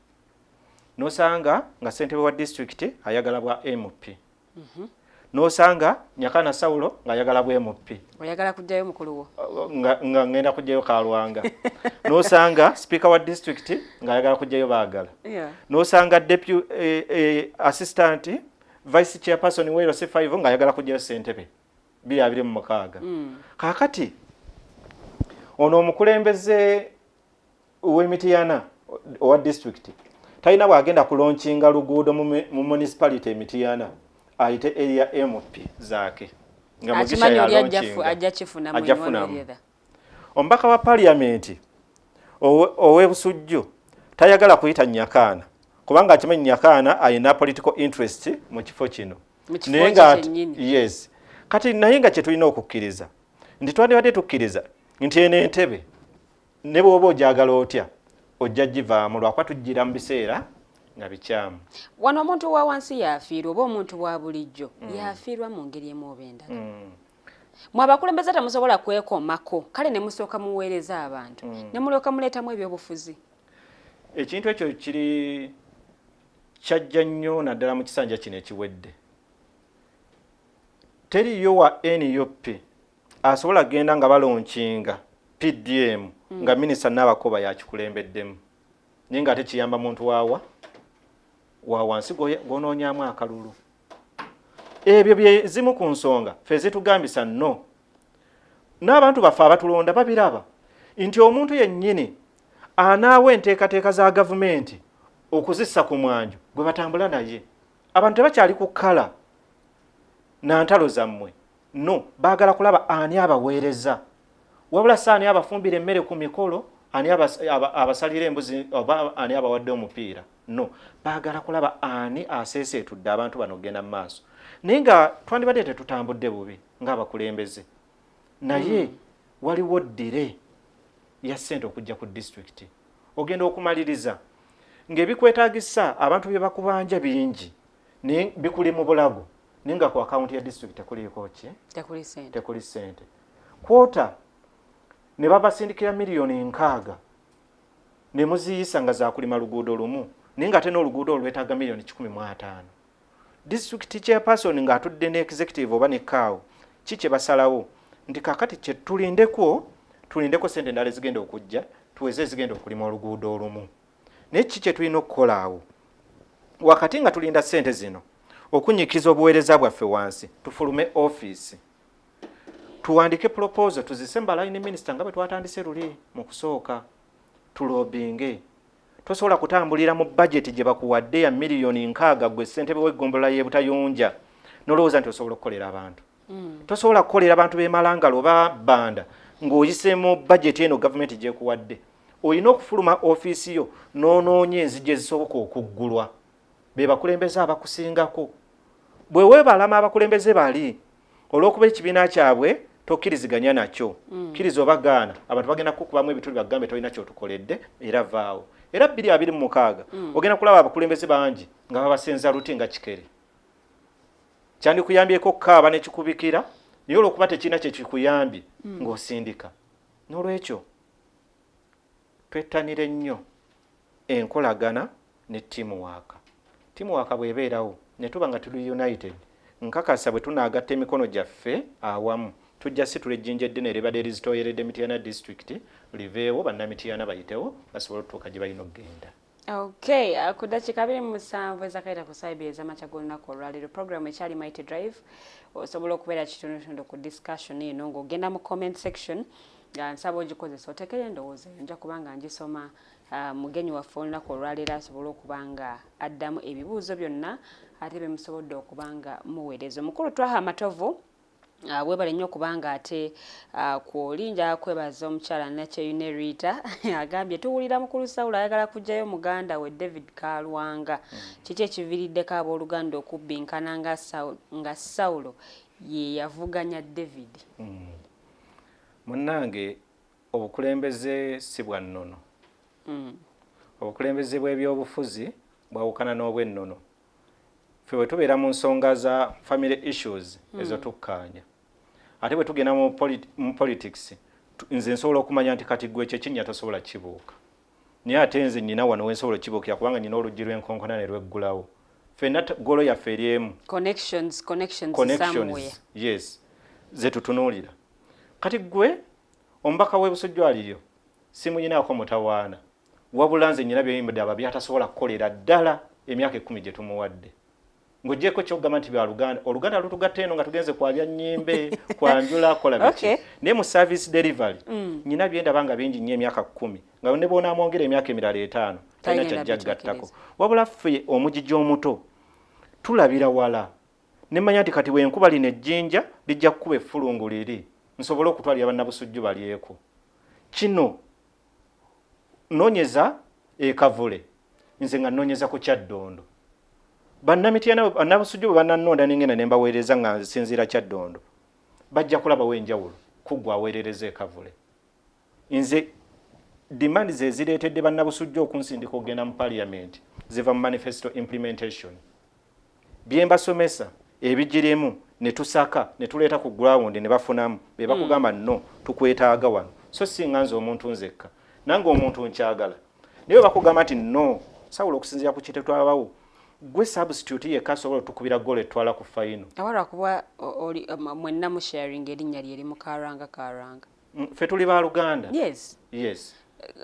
nosanga nga ssentebe wa district ayagala bwa MP, nosanga Nyakana Saulo ng'ayagala bwa MP. Oyagala kugjayo mukulu wo. Nga ngenda kugjayo Kalwanga, nosanga speaker wa district ng'ayagala kugjayo Baagala, nosanga deputy assistant vice chairperson wa LC5 ng'ayagala kugjayo ssentebe 2026. Kaakati ono omukulembeze w'Emityana owa district talina bw'agenda kulaunchinga luguudo mu municipality Emityana ayite area MP zaake nga Mugisha akimanyi oli ajja yalaunchinga. Ajja kifunamu Ajja in one way or funamu. the other. Omubaka wa parliament ow'Ebusujju tayagala kuyita Nyakaana kubanga akimanyi Nyakaana alina political interest mu kifo kino. Mu kifo Naye kye nga kyennyini. Yes, kati naye nga kyetulina okukkiriza nti twandibadde tukkiriza nti eno entebe ne bw'oba ogyagala otya ojja givaamu, lwakuba tujjira mu biseera nga bikyamu. Wano omuntu wa wansi yafiirwa oba omuntu wa bulijjo yafiirwa mu ngeri emu oba endala. Mwe abakulembeze temusobola kwekomako, kale ne musooka muweereza abantu ne mulyoka muleetamu ebyobufuzi? Ekintu ekyo kiri kyajja nnyo naddala mu kisanja kino ekiwedde. Teriyo wa NUP asobola genda nga balaunchinga PDM nga minisita Nabakooba yakikulembeddemu, naye nga ate kiyamba muntu waawa wa wansi gw'onoonyaamu akalulu. Ebyo bye zimu ku nsonga ffe zitugambisa nno n'abantu baffe abatulonda babiraba nti omuntu yennyini anaawa enteekateeka za gavumenti okuzissa ku mwanjo gwe batambula naye. Abantu tebakyali ku kkala na ntalo zammwe, no baagala kulaba ani abaweereza, wabula si ani abafumbira emmere ku mikolo, ani abasalira embuzi oba ani abawadde omupiira. No baagala kulaba ani aseeseetudde abantu bano okugenda mu maaso. Naye nga twandibadde tetutambudde bubi ng'abakulembeze, naye waliwo delay ya ssente okujja ku disitulikiti. Ogenda okumaliriza ng'ebikwetaagisa abantu bye bakubanja bingi, naye bikuli mu bulago, naye nga ku akawunti ya disitulikiti tekuliiko ki? Tekuli sente. Tekuli ssente. Kwota ne babasindikira miliyoni 60 ne muziyisa nga zakulima luguudo lumu, naye nga ate n'oluguudo olwo lwetaaga miliyoni 150. District chairperson ng'atudde ne executive oba ne kaawo, ki kye basalawo nti kakati kye tulindeko, tulindeko sente endala ezigenda okujja tuweze ezigenda okulima oluguudo olumu. Naye ki kye tulina okukola awo wakati nga tulinda sente zino? Okunyikiza obuweereza bwaffe wansi, tufulume ofiisi, tuwandike proposal, tuzise mu line minister nga bwe twatandise luli mu kusooka, tulobbyinge. Tosobola kutambulira mu budget gye bakuwadde ya miliyoni 60, gwe ssentebe w'eggombolola y'e Butayunja, nolowooza nti osobola okukolera abantu. Tosobola kukolera abantu b'e Malangala oba Banda ng'oyise mu budget eno gavumenti gyekuwadde. Olina okufuluma ofiisi yo n'onoonya enzigi ezisoboka okuggulwa, be bakulembeze abakusingako. Bwe weebalama abakulembeze bali olw'okuba ekibiina kyabwe tokkiriziganya nakyo, kkiriza oba gaana, abantu bagenda kukubamu ebituli bagambe tolina kyotukoledde era vaawo. Era 2026 ogenda kulaba abakulembeze bangi nga babasenza luti nga kikere. Kyandikuyambyeko okukaaba nekikubikira, naye olwokuba tekirina kyekikuyambye ng'osindika. N'olwekyo twettanire nnyo enkolagana ne teamwork. Teamwork bw'ebeerawo ne tuba nga tuli united, nkakasa bwe tunaagatta emikono gyaffe awamu tujja situla ejjinja eddene eribadde erizitooyeredde Mityana District liveewo, Bannamityana bayitewo basobole otutuuka gye balina okugenda. Okay, ku dakiika 27 ezakaita ku ssaawa 2 ez'amakya g'olunaku olwaleero, program ekyali Mighty Drive. Osobola okubeera kitundutundu ku discussion eno ng'ogenda mu comment section. Nsaba ogikozesa oteekeyo endowooza eyo, nja kuba nga ngisoma, mugenyi waffe olunaku olwaleero asobole okuba nga addamu ebibuuzo byonna ate bemusobodde okuba nga muweereza. Omukulu Twaha Matovu, webale nnyo okubanga ate kwoli. Njagala kwebaza omukyala Nakyeyune Rita, agambye tuwulira mukulu Sawulo ayagala kuggyayo muganda we David Kalwanga. Kiki ekiviiriddeko abooluganda okubbinkana nga Sawulo ye yavuganya David? Munnange, obukulembeze si bwa nnono. Obukulembeze bw'ebyobufuzi bwawukana n'obwennono. Ffe bwe tubeera mu nsonga za family issues, ezo tukkaanya, ate bwe tugenda mu politics, nze nsobola okumanya nti kati gwe ekyo ekinnya tosobola kibuuka, naye ate nze nnyina wano wensobola okibuukira, kubanga nnyina oluggi lw'enkonkona ne lweggulawo. Ffenna goal yaffe eri emu. Connections, connections somewhere. Connections, yes, ze tutunuulira. Kati gwe omubaka w'e Busujju aliyo simuyinaako mutawaana, wabula nze nyina byeyimudde byatasobola kukolera ddala emyaka 10 gye tumuwadde, ng'ogyeko kyokugamba nti byaluganda, oluganda lutugatta eno nga tugenze kwabya nnyimbe, kwanjula, kola biki. Naye mu service delivery, nyina byendaba nga bingi nnyo emyaka 10, nga ne bw'onaamwongera emyaka emirala 5 talina Tagenda kyajja gattako. bituukiriza. Wabula ffe omugigi omuto tulabira wala, nemanya nti kati bwenkuba lino ejjinja lijja kukuba effulungu liri, nsobole okutwalira bannabusujju balyeko. Kino noonyeza ekavule, nze nga nnoonyeza ku Kyaddondo. Bannamityana, bannabusujju bwe bannannonda nengenda ne mbaweereza nga nsinziira Kyaddondo, bajja kulabawo enjawulo kuggwa aweerereza ekavule. Nze demand ze zireetedde bannabusujju okunsindika okugenda mu parliament ziva mu manifesto implementation, bye mbasomesa ebigirimu ne tusaka ne tuleeta ku ground ne bafunamu be bakugamba, no tukwetaaga wano. So singa nze omuntu nzekka, nange omuntu nkyagala, naye bwe bakugamba nti no Sawulo, okusinziira ku kite twabawo, gwe substitute yekka asobola otukubira goal etwala ku final. Oba lwakuba oli mwenna musharing erinnya lyerimu, Kalwanga, Kalwanga. Ffe tuli baluganda. Yes. Yes.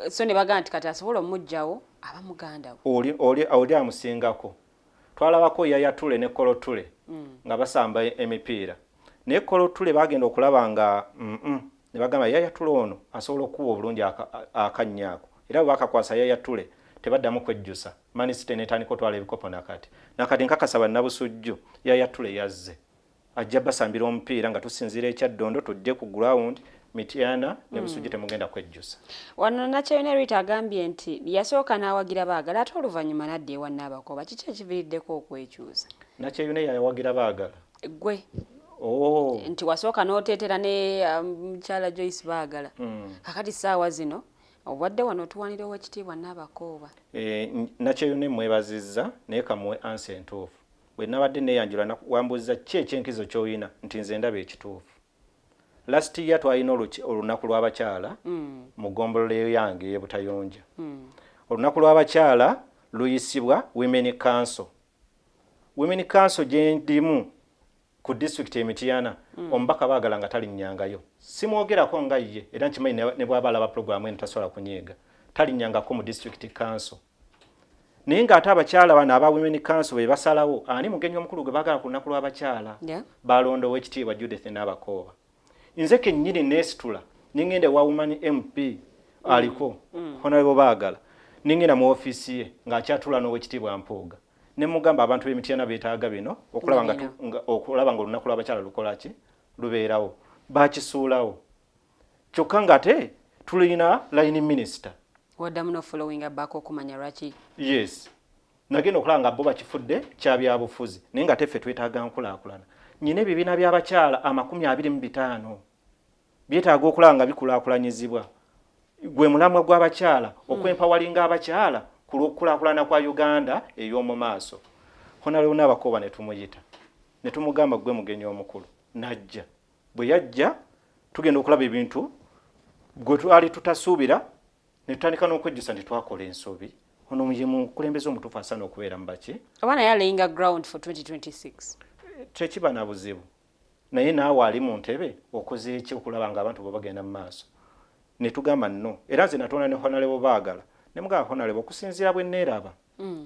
So ne bagamba nti kati asobola omuggyawo aba muganda we. Oli amusingako. Twalabako Yaya Toure ne Kolo Toure nga basamba emipiira, naye Kolo Toure bagenda okulaba nga ne bagamba Yaya Toure ono asobola okukuba obulungi akannya ako, era bwe bakakwasa Yaya Toure tebaddamu kwejjusa. Man City netandika otwala ebikopo. Nakati nkakasa bannabusujju, Yaya Toure yazze ajja basambira omupiira nga tusinziira ekyaddondo, tujje ku ground Mityana ne Busujju, temugenda kwejjusa. Wano Nakyeyune Rita agambye nti yasooka n'awagira Baagala, ate oluvannyuma n'adda ewa Naabakoba. Kiki ekiviiriddeko okwekyusa? Nakyeyune yawagira Baagala? Gwe. Oh. Nti wasooka n'oteetera ne mukyala Joyce Baagala, kakati ssaawa zino obwadde wano otuwanira owekitiibwa Naabakooba. Eh, Nakyeyune mwebazizza, naye kamuwe answer entuufu. Bwe nabadde neeyanjula wambuuziza ki ekyenkizo ky'olina, nti nze ndaba ekituufu. Last year twalina olunaku lw'abakyala mu ggombolola yange ey'Ebutayonja. Olunaku lw'abakyala luyisibwa Women Council. Women Council gye ndimu ku disitulikiti e Mityana, omubaka Baagala nga talinnyangayo, simwogerako nga ye, era nkimanyi ne bw'aba alaba pulogulaamu eno tasobola kunyiiga, talinnyangako mu district council, naye ng'ate abakyala bano aba Women Council be basalawo ani mugenyi omukulu gwe baagala ku lunaku lw'abakyala. Balonda ow'ekitiibwa Judith Nabakooba. Nze kennyini neesitula ningenda ewa woman MP aliko, Honorable Baagala, ningenda mu ofiisi ye ng'akyatula n'owekitiibwa Mpuuga, ne mugamba abantu b'Emityana beetaaga bino okulaba nga, okulaba nga olunaku lw'abakyala lukola ki, lubeerawo. Bakisuulawo, kyokka ng'ate tulina line minister. Waddamu nofollowinga back okumanya lwaki? Yes, nagenda okulaba nga bo bakifudde kya byabufuzi, naye nga teffe twetaaga nkulaakulana. Nyina ebibiina by'abakyala 25 byetaaga okulaba nga bikulaakulanyizibwa. Gwe mulamwa gw'abakyala, okwempoweringa abakyala ku lw'okukulaakulana kwa Uganda ey'omu maaso. Honorable Nabakooba ne tumuyita ne tumugamba gwe mugenyi omukulu, najja. Bwe yajja tugenda okulaba ebintu gwe twali tutasuubira, ne tutandika n'okwejjusa nti twakola ensobi. Ono ye mukulembeze omutuufu asaana okubeera mu baki. Oba naye alayinga ground for 2026? Tekiba na buzibu, naye naawe ali mu ntebe okoze eki okulaba nga abantu bwe bagenda mu maaso? Ne tugamba nno, era nze natonda ne Honorable Baagala Ne mugamba Honorable, okusinziira bwe neeraba,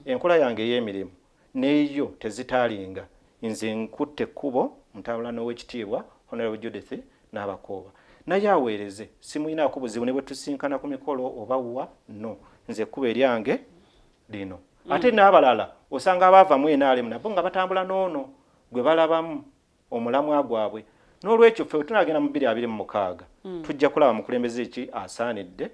enkola yange ey'emirimu n'eyo tezitaalinga, nze nkutte ekkubo ntambula n'owekitiibwa Honorable Judith Nabakooba, naye aweereze, simuyinaako buzibu ne bwe tusinkana ku mikolo oba wa no, nze ekkubo eryange lino. Ate n'abalala osanga abaava mu NRM nabo nga batambula n'ono gwe balabamu omulamwa gwabwe. N'olwekyo ffe tunagenda mu 2026, tujja kulaba mukulembeze ki asaanidde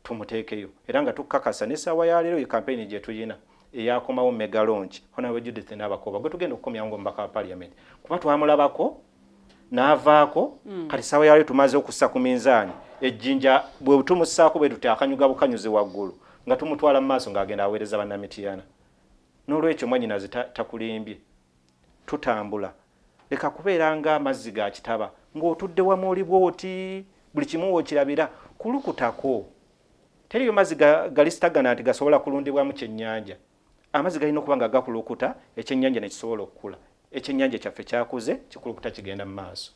tumuteekeyo, era nga tukakasa n'essaawa ya leero ye campaign gye tuyina eyakomawo mega launch, Honorable Judith Nabakooba gwe tugenda okukomyawo ng'omubaka wa parliament, kuba twamulabako n'avaako. Kati ssaawa ya leero tumaze okussa ku minzaani ejjinja, bwe tumussaako bwe tuti akanyuga bukanyuzi waggulu nga tumutwala mu maaso ng'agenda aweereza bannamitiyana. N'olwekyo mwannyinaze takulimbye, tutambula. Leka kubeera ng'amazzi ga kitaba ng'otudde wamu oli bw'oti, buli kimu wookirabira kulukutako. Teriyo mazzi galisitagana nti gasobola kulundibwamu kyennyanja. Amazzi galina okuba nga gakulukuta, ekyennyanja ne kisobola okukula. Ekyennyanja kyaffe kyakuze, kikulukuta, kigenda mu maaso.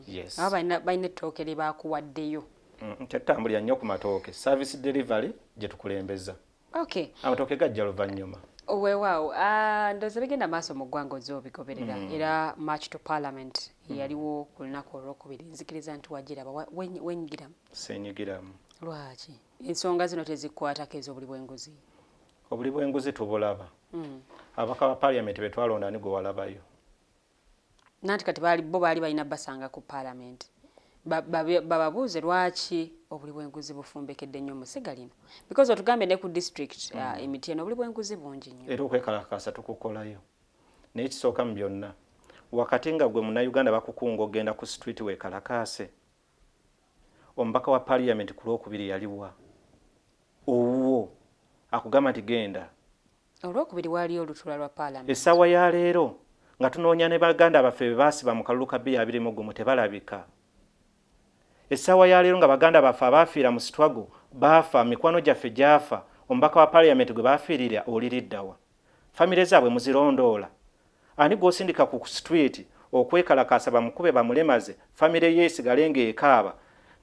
Yes. Aba balina ettooke lye bakuwaddeyo. Tetutambulira nnyo ku matooke, service delivery gye tukulembeza. Amatooke gajja luvannyuma. Weewaawo, ndowooza bigenda maaso mu ggwanga ozze obigoberera, era March to Parliament yaliwo ku lunaku olwokubiri. Nzikiriza nti wagiraba. Wenyigiramu? Senyigiramu. Lwaki? Ensonga zino tezikwatako, ez'obuli bw'enguzi? Obuli bw'enguzi tubulaba. Ababaka ba parliament be twalonda, ani gwe walabayo? Nanti kati baali bo baali balina basanga ku parliament, bababuuze lwaki obuli bw'enguzi bufumbekedde nnyo mu ssiga lino, because otugambye ne ku district Emityeno obuli bw'enguzi bungi nnyo. Era okwekalakaasa tukukolayo, naye ekisooka mu byonna, wakati nga gwe munnayuganda bakukunga ogenda ku street weekalakaase, omubaka wa parliament ku lwokubiri yaliwa owuwo akugamba nti genda? Olwokubiri waaliyo olutuula lwa parliament. Essaawa ya leero nga tunoonya ne baganda baffe be baasiba mu kalulu ka 2021, tebalabika. Essaawa ya leero nga baganda baffe abaafiira mu struggle baafa, mikwano gyaffe gyafa, omubaka wa parliament gwe baafiirira oliriddawa? Famire zaabwe muzirondoola? Ani gw'osindika ku street okwekalakaasa bamukube bamulemaze, famire ye esigale ng'ekaaba,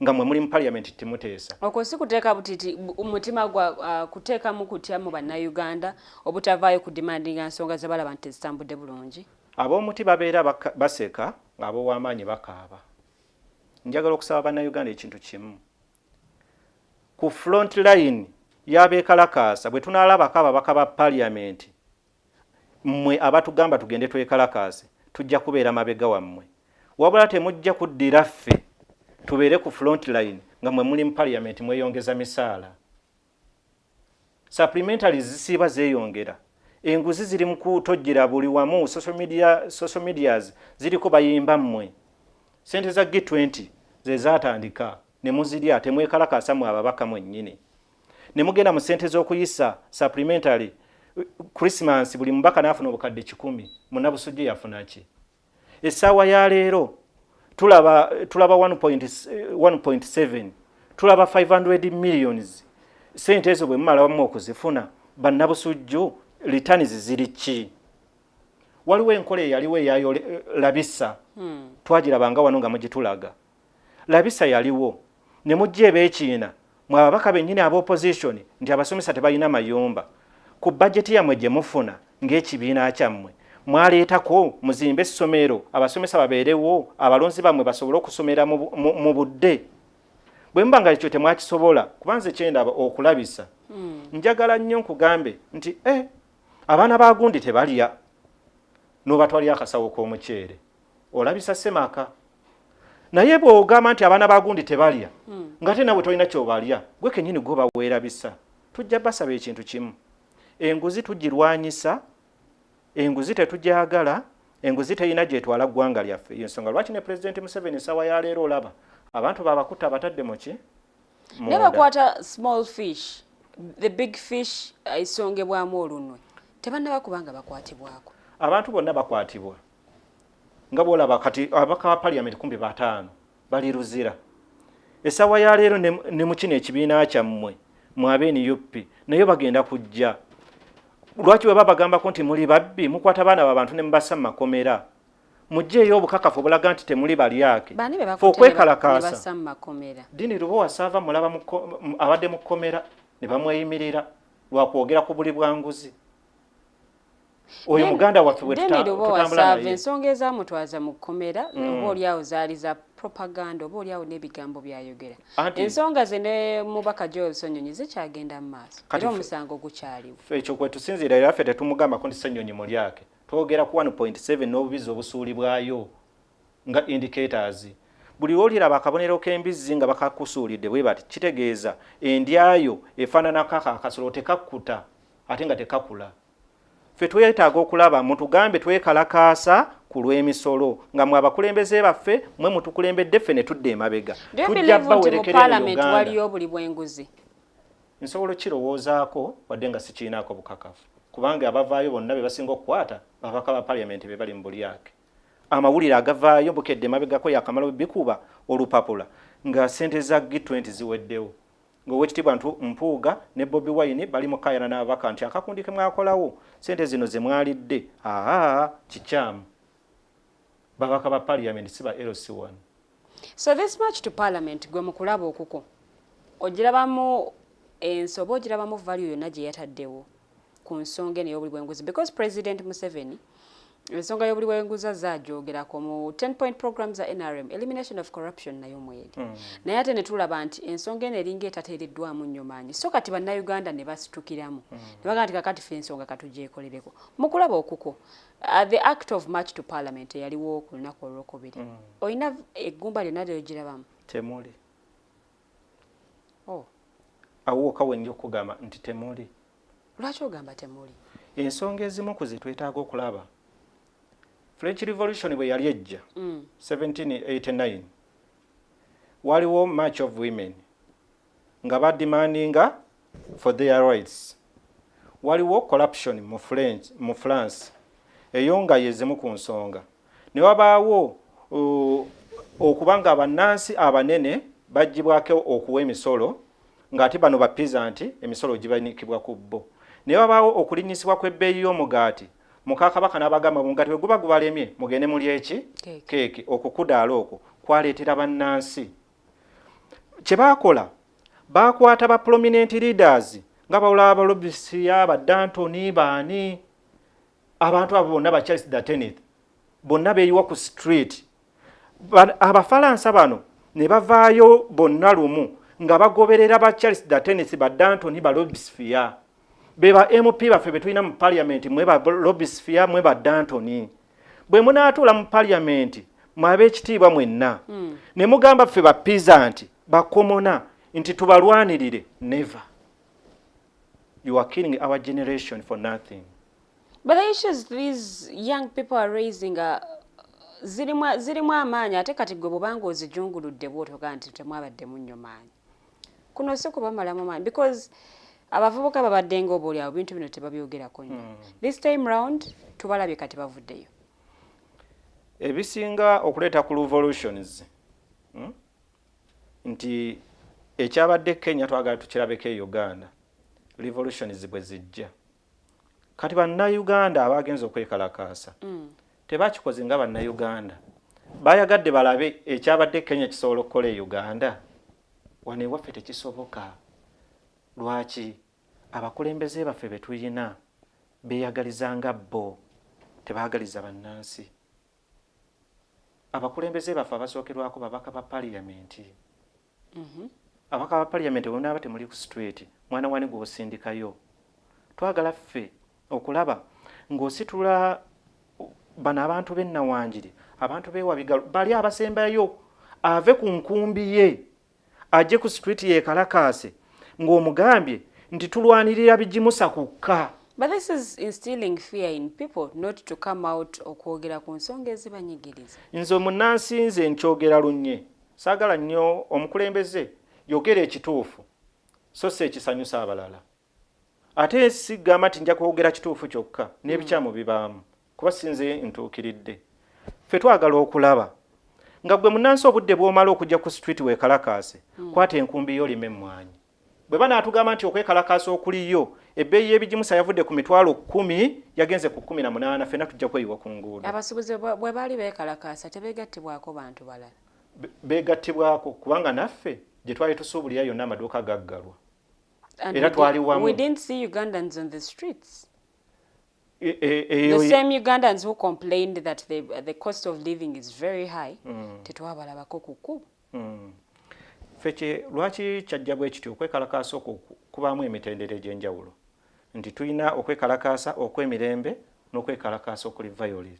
nga mwe muli mu parliament timuteesa? Okwo si kuteeka butiti mutima gwa kuteekamu kutya mu bannayuganda obutavaayo ku demandinga nsonga ze balaba nti tezitambudde bulungi? Ab'omuti babeera baseka, ng'ab'ow'amaanyi bakaaba. Njagala okusaba bannayuganda ekintu kimu: ku front line y'abeekalakaasa, bwe tunaalabako ababaka ba parliament, mmwe abatugamba tugende twekalakaase, tujja kubeera mabega wammwe. Wabula temujja kuddira ffe tubeere ku front line nga mwe muli mu parliament mweyongeza misaala, supplementaries zisiiba zeeyongera, enguzi ziri mu kutojjera buli wamu, social media, social medias ziriko bayimba mmwe. Sente za G20 ze zaatandika ne muzirya, temwekalakaasa mwe ababaka mwennyini, ne mugenda mu sente z'okuyisa supplementary Christmas, buli mubaka n'afuna obukadde 100. Munnabusujju yafuna ki? Essaawa ya leero tulaba 1.7, tulaba 500 millions. Sente ezo bwe mumala wamu okuzifuna, bannabusujju returns ziri ki? Waliwo enkola eyaliwo eyayo labisa, twagirabanga wano nga mugitulaga. Labisa yaliwo ne mujja ebeekiina mwe ababaka bennyini aba opposition nti abasomesa tebalina mayumba. Ku bajeti yammwe gye mufuna ng'ekibiina kyammwe, mwaleetako muzimbe essomero abasomesa babeerewo, abalonzi bammwe basobole okusomera mu budde? Bwe muba nga ekyo temwakisobola, kuba nze kyendaba okulabisa, njagala nnyo nkugambe nti abaana ba gundi tebalya, n'obatwalira akasawo k'omuceere, olabisa ssemaka. Naye bw'ogamba nti abaana ba gundi tebalya, nga te nawe tolina kyobalya, gwe kennyini gwe baweerabisa. Tujja basaba ekintu kimu: enguzi tugirwanyisa, enguzi tetugyagala, enguzi terina gyetwala ggwanga lyaffe. Yensonga lwaki ne Pulezidenti Museveni essaawa ya leero olaba abantu babakutte, abatadde muki. Naye bakwata small fish, the big fish esongebwamu olunwe tebannaba kubanga bakwatibwako. Abantu bonna bakwatibwa, nga bwolaba kati ababaka ba parliament kumpi bataano bali Luzira essaawa ya leero, ne mu kino ekibiina kyammwe mwabe NUP naye bagenda kujja. Lwaki bwe babagambako nti muli babbi, mukwata baana babantu ne mubassa mu makomera? Mugjeeyo obukakafu obulaga nti temuli balyake. Baani be fe bakutte ne okwekalakaasa. bassa mu makomera? Dini Lubowa saava mulaba abadde mu kkomera. Ne bamweyimirira lwakwogera ku buli bwanguzi. Oyo muganda waffe bwe tutambula naye. Ensonga ezamutwaza mu kkomera oba oliawo zaali za propaganda, oba oliawo n'ebigambo byayogera. Ensonga ze ne mubaka Joel Ssenyonyi zikyagenda mu maaso, era omusango gukyaliwo. Ekyo kwe tusinziira, era ffe tetumugambako nti Ssenyonyi mulyake. Twogera ku 1.7 n'obubizi obusuulibwayo nga indicators. Buli lw'oliraba akabonero k'embizzi nga bakakusuulidde bwe bati, kitegeeza endyayo efaananako ako akasolo, tekakkuta ate nga tekakula. Ffe twetaaga okulaba mutugambe twekalakaasa ku lw'emisolo, nga mwe abakulembeze baffe mwe mutukulembedde ffe ne tudda emabega. Tujja bawerekera mu Uganda. Waliyo obuli bw'enguzi. Nsobola okukirowoozaako wadde nga sikiinaako bukakafu, kubanga abavaayo bonna be basinga okukwata babaka ba parliament be bali mu bulyake. Amawulire agavaayo bukedde emabegako yakamala bikuba olupapula nga ssente za G20 ziweddewo, ng'Oweekitiibwa Mpuuga ne Bobi Wine bali mu kaayana n'ababaka nti akakundi ke mwakolawo ssente zino ze mwalidde aa kikyamu. Babaka ba parliament si ba LC1. So this march to parliament, gwe mu kulaba okuko ogirabamu ensobo, ogirabamu value yonna gye yataddewo ku nsonga eno ey'obuli bw'enguzi? Because President Museveni ensonga y'obuli bw'enguzi azaajogerako mu 10 point program za NRM, elimination of corruption nayo mweri. Naye ate ne tulaba nti ensonga eno eringa etateereddwamu nnyo maanyi, so kati Bannayuganda ne basitukiramu ne bagamba nti kakati ffe ensonga katugyekolereko. Mu kulaba okuko, the act of march to parliament eyaliwo ku lunaku olwokubiri, olina eggumba lyonna lyogirabamu? Temuli. Oh. Awo wokka wenja okugamba nti temuli. Lwaki ogamba temuli? Ensonga ezimu ku ze twetaaga okulaba, French Revolution bwe yali ejja 1789, waliwo march of women nga bademandinga for their rights. Waliwo corruption mu French, mu France, eyo nga yezimu ku nsonga. Ne wabaawo okuba nga bannansi abanene bagibwako okuwa emisolo, ng'ate bano ba peasant emisolo gibanikibwa ku bo. Ne wabaawo okulinnyisibwa kw'ebbeeyi y'omugaati, mukakabaka n'abagamba omugaati bwe guba gubalemye mugende mulye eki keeki. Okukudaala okwo kwaleetera bannansi kye baakola, baakwata ba prominent leaders nga bawula ba Robespierre, ba Danton, baani, abantu abo bonna, ba Charles the Tenth, bonna beeyiwa ku street. Abafalansa bano ne bavaayo bonna lumu nga bagoberera ba Charles the Tenth, ba Danton, ba Robespierre. Be ba MP baffe be tulina mu parliament, mwe ba Robespierre, mwe ba Danton, bwe munaatuula mu parliament mwe ab'ekitiibwa mwenna ne mugamba ffe ba peasant, ba commoner nti tubalwanirire, never. You are killing our generation for nothing. But the issues these young people are raising are zirimu amaanyi, ate kati gwe bwobanga ozijunguludde bw'otoga nti temwabaddemu nnyo maanyi, kuno si kubamalamu maanyi, because abavubuka babadde nga oba oliawo bintu bino tebabyogerako nnyo. This time round tubalabye kati bavuddeyo. Ebisinga okuleeta ku revolutions, Nti ekyabadde Kenya twagala tukirabeko e Uganda. Revolutions bwe zijja, kati Bannayuganda abagenza okwekalakaasa tebakikoze nga Bannayuganda bayagadde balabe ekyabadde Kenya kisobola okukola e Uganda. Wano ewaffe tekisoboka. Lwaki? Abakulembeze baffe be tuyina beeyagaliza nga bo, tebaagaliza bannansi. Abakulembeze baffe abasookerwako babaka ba paliyamenti. Ababaka ba paliyamenti bwe temuli ku street, mwana wani gw'osindikayo? Twagala ffe okulaba ng'ositula bano abantu b'ennawanjiri, abantu b'ewabigalo, bali abasembayo, ave ku nkumbi ye ajje ku street yeekalakaase ng'omugambye nti tulwanirira bigimusa kukka. But this is instilling fear in people not to come out okwogera ku nsonga ezibanyigiriza. Nze omunnansi nze nkyogera lunye, saagala nnyo omukulembeze yogera ekituufu so si ekisanyusa abalala. Ate sigamba nti nja kwogera kituufu kyokka, n'ebikyamu bibaamu, kuba sinze ntuukiridde. Ffe twagala okulaba nga gwe munnansi obudde bw'omala okujja ku street weekalakaase, kwata enkumbi yo olime emmwanyi. Bwe banaatugamba nti okwekalakaasa okuliyo, ebbeeyi y'ebigimusa yavudde ku 100,000 yagenze ku 18, ffenna tujja kweyiwa ku nguudo. Abasuubuzi bwe baali beekalakaasa tebeegattibwako bantu balala? Beegattibwako, kubanga naffe gye twali tusuubulira yonna amaduuka gaggalwa. Era twali wamu. We didn't see Ugandans on the streets. The same Ugandans who complained that the cost of living is very high, tetwabalabako ku kkubo. Ffe lwaki kyajja bwe kityo? Okwekalakaasa okwo kubaamu emitendera egy'enjawulo, nti tulina okwekalakaasa okw'emirembe n'okwekalakaasa okuli violent.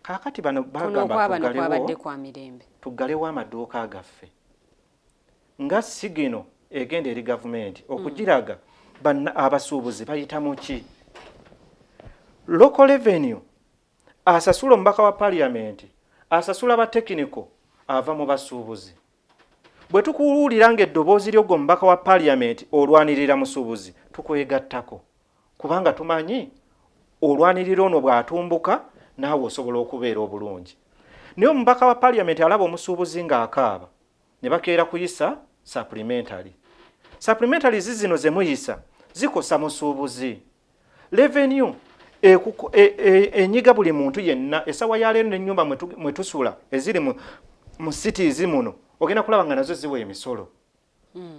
Kaakati bano bagamba tuggalewo amaduuka gaffe nga sigino egenda eri gavumenti okugiraga abasuubuzi bayita mu ki. Local revenue asasula omubaka wa parliament, asasula abatekiniko, ava mu basuubuzi. Bwe tukuwulira ng'eddoboozi ly'ogwo omubaka wa parliament olwanirira musuubuzi, tukwegattako, kubanga tumanyi olwanirira ono bw'atumbuka naawe osobola okubeera obulungi. Naye omubaka wa parliament alaba omusuubuzi ng'akaaba ne bakeera kuyisa supplementary. Supplementary zino ze muyisa zikosa musuubuzi. Revenue enyiga buli muntu yenna. Essaawa ya leero n'ennyumba mwe tusula eziri mu cities muno, ogenda kulaba nga nazo ziwa emisolo,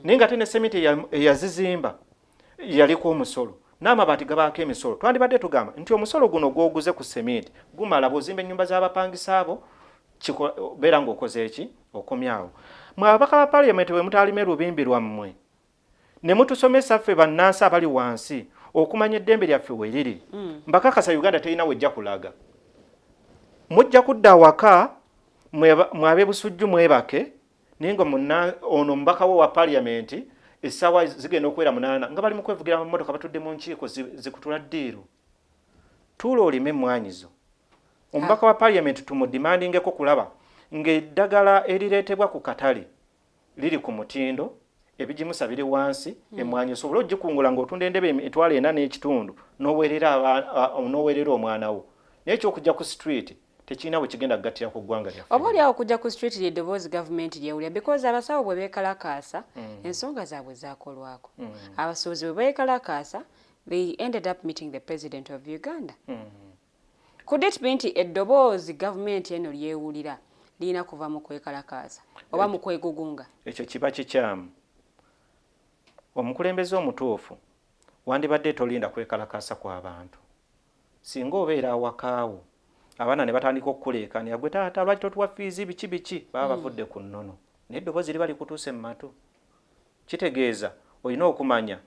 naye nga ate ne semiti eyazizimba yaliko omusolo, n'amabaati gabaako emisolo. Twandibadde tugamba nti omusolo guno gw'oguze ku seminti gumala bw'ozimba ennyumba z'abapangisa abo, beera ng'okoze eki okomyawo. Mwe ababaka ba parliament bwe mutaalime lubimbi lwammwe ne mutusomesa ffe bannansi abali wansi okumanya eddembe lyaffe we riri, mbakakasa Uganda terina wejja kulaga. Mujja kudda awaka mwabe Busujju mwebake, naye nga ono omubaka wo wa parliament essaawa zigenda okuwera 8 nga bali mu kwevugira mu mmotoka, batudde mu nkiiko zikutula ddiiru. Tuula olime emmwanyizo. Omubaka wa parliament tumudimandingeko kulaba ng'eddagala erireetebwa ku katale liri ku mutindo, ebigimusa biri wansi, emmwanyi osobole ogikungula ng'otunda endebe 45,000 n'oweerera omwana wo. Naye ekyokujja ku street tekirina bwe kigenda kugattira ku ggwanga lyaffe. Oba oliawo okujja ku street lyeddoboozi gavumenti lyewulira, because abasawo bwe beekalakaasa ensonga zaabwe zaakolwako. Abasuubuzi bwe beekalakaasa, they ended up meeting the president of Uganda. Could it be nti eddoboozi gavumenti eno lyewulira lirina kuva mu kwekalakaasa oba mu kwegugunga? Ekyo kiba kikyamu. Omukulembeze omutuufu wandibadde tolinda kwekalakaasa kw'abantu. Singa obeera awakaawo abaana ne batandika okukuleekaanira, gwe taata lwaki totuwa fiizi biki biki, baba bavudde ku nnono, naye eddoboozi liba likutuuse mu matu. Kitegeeza olina okumanya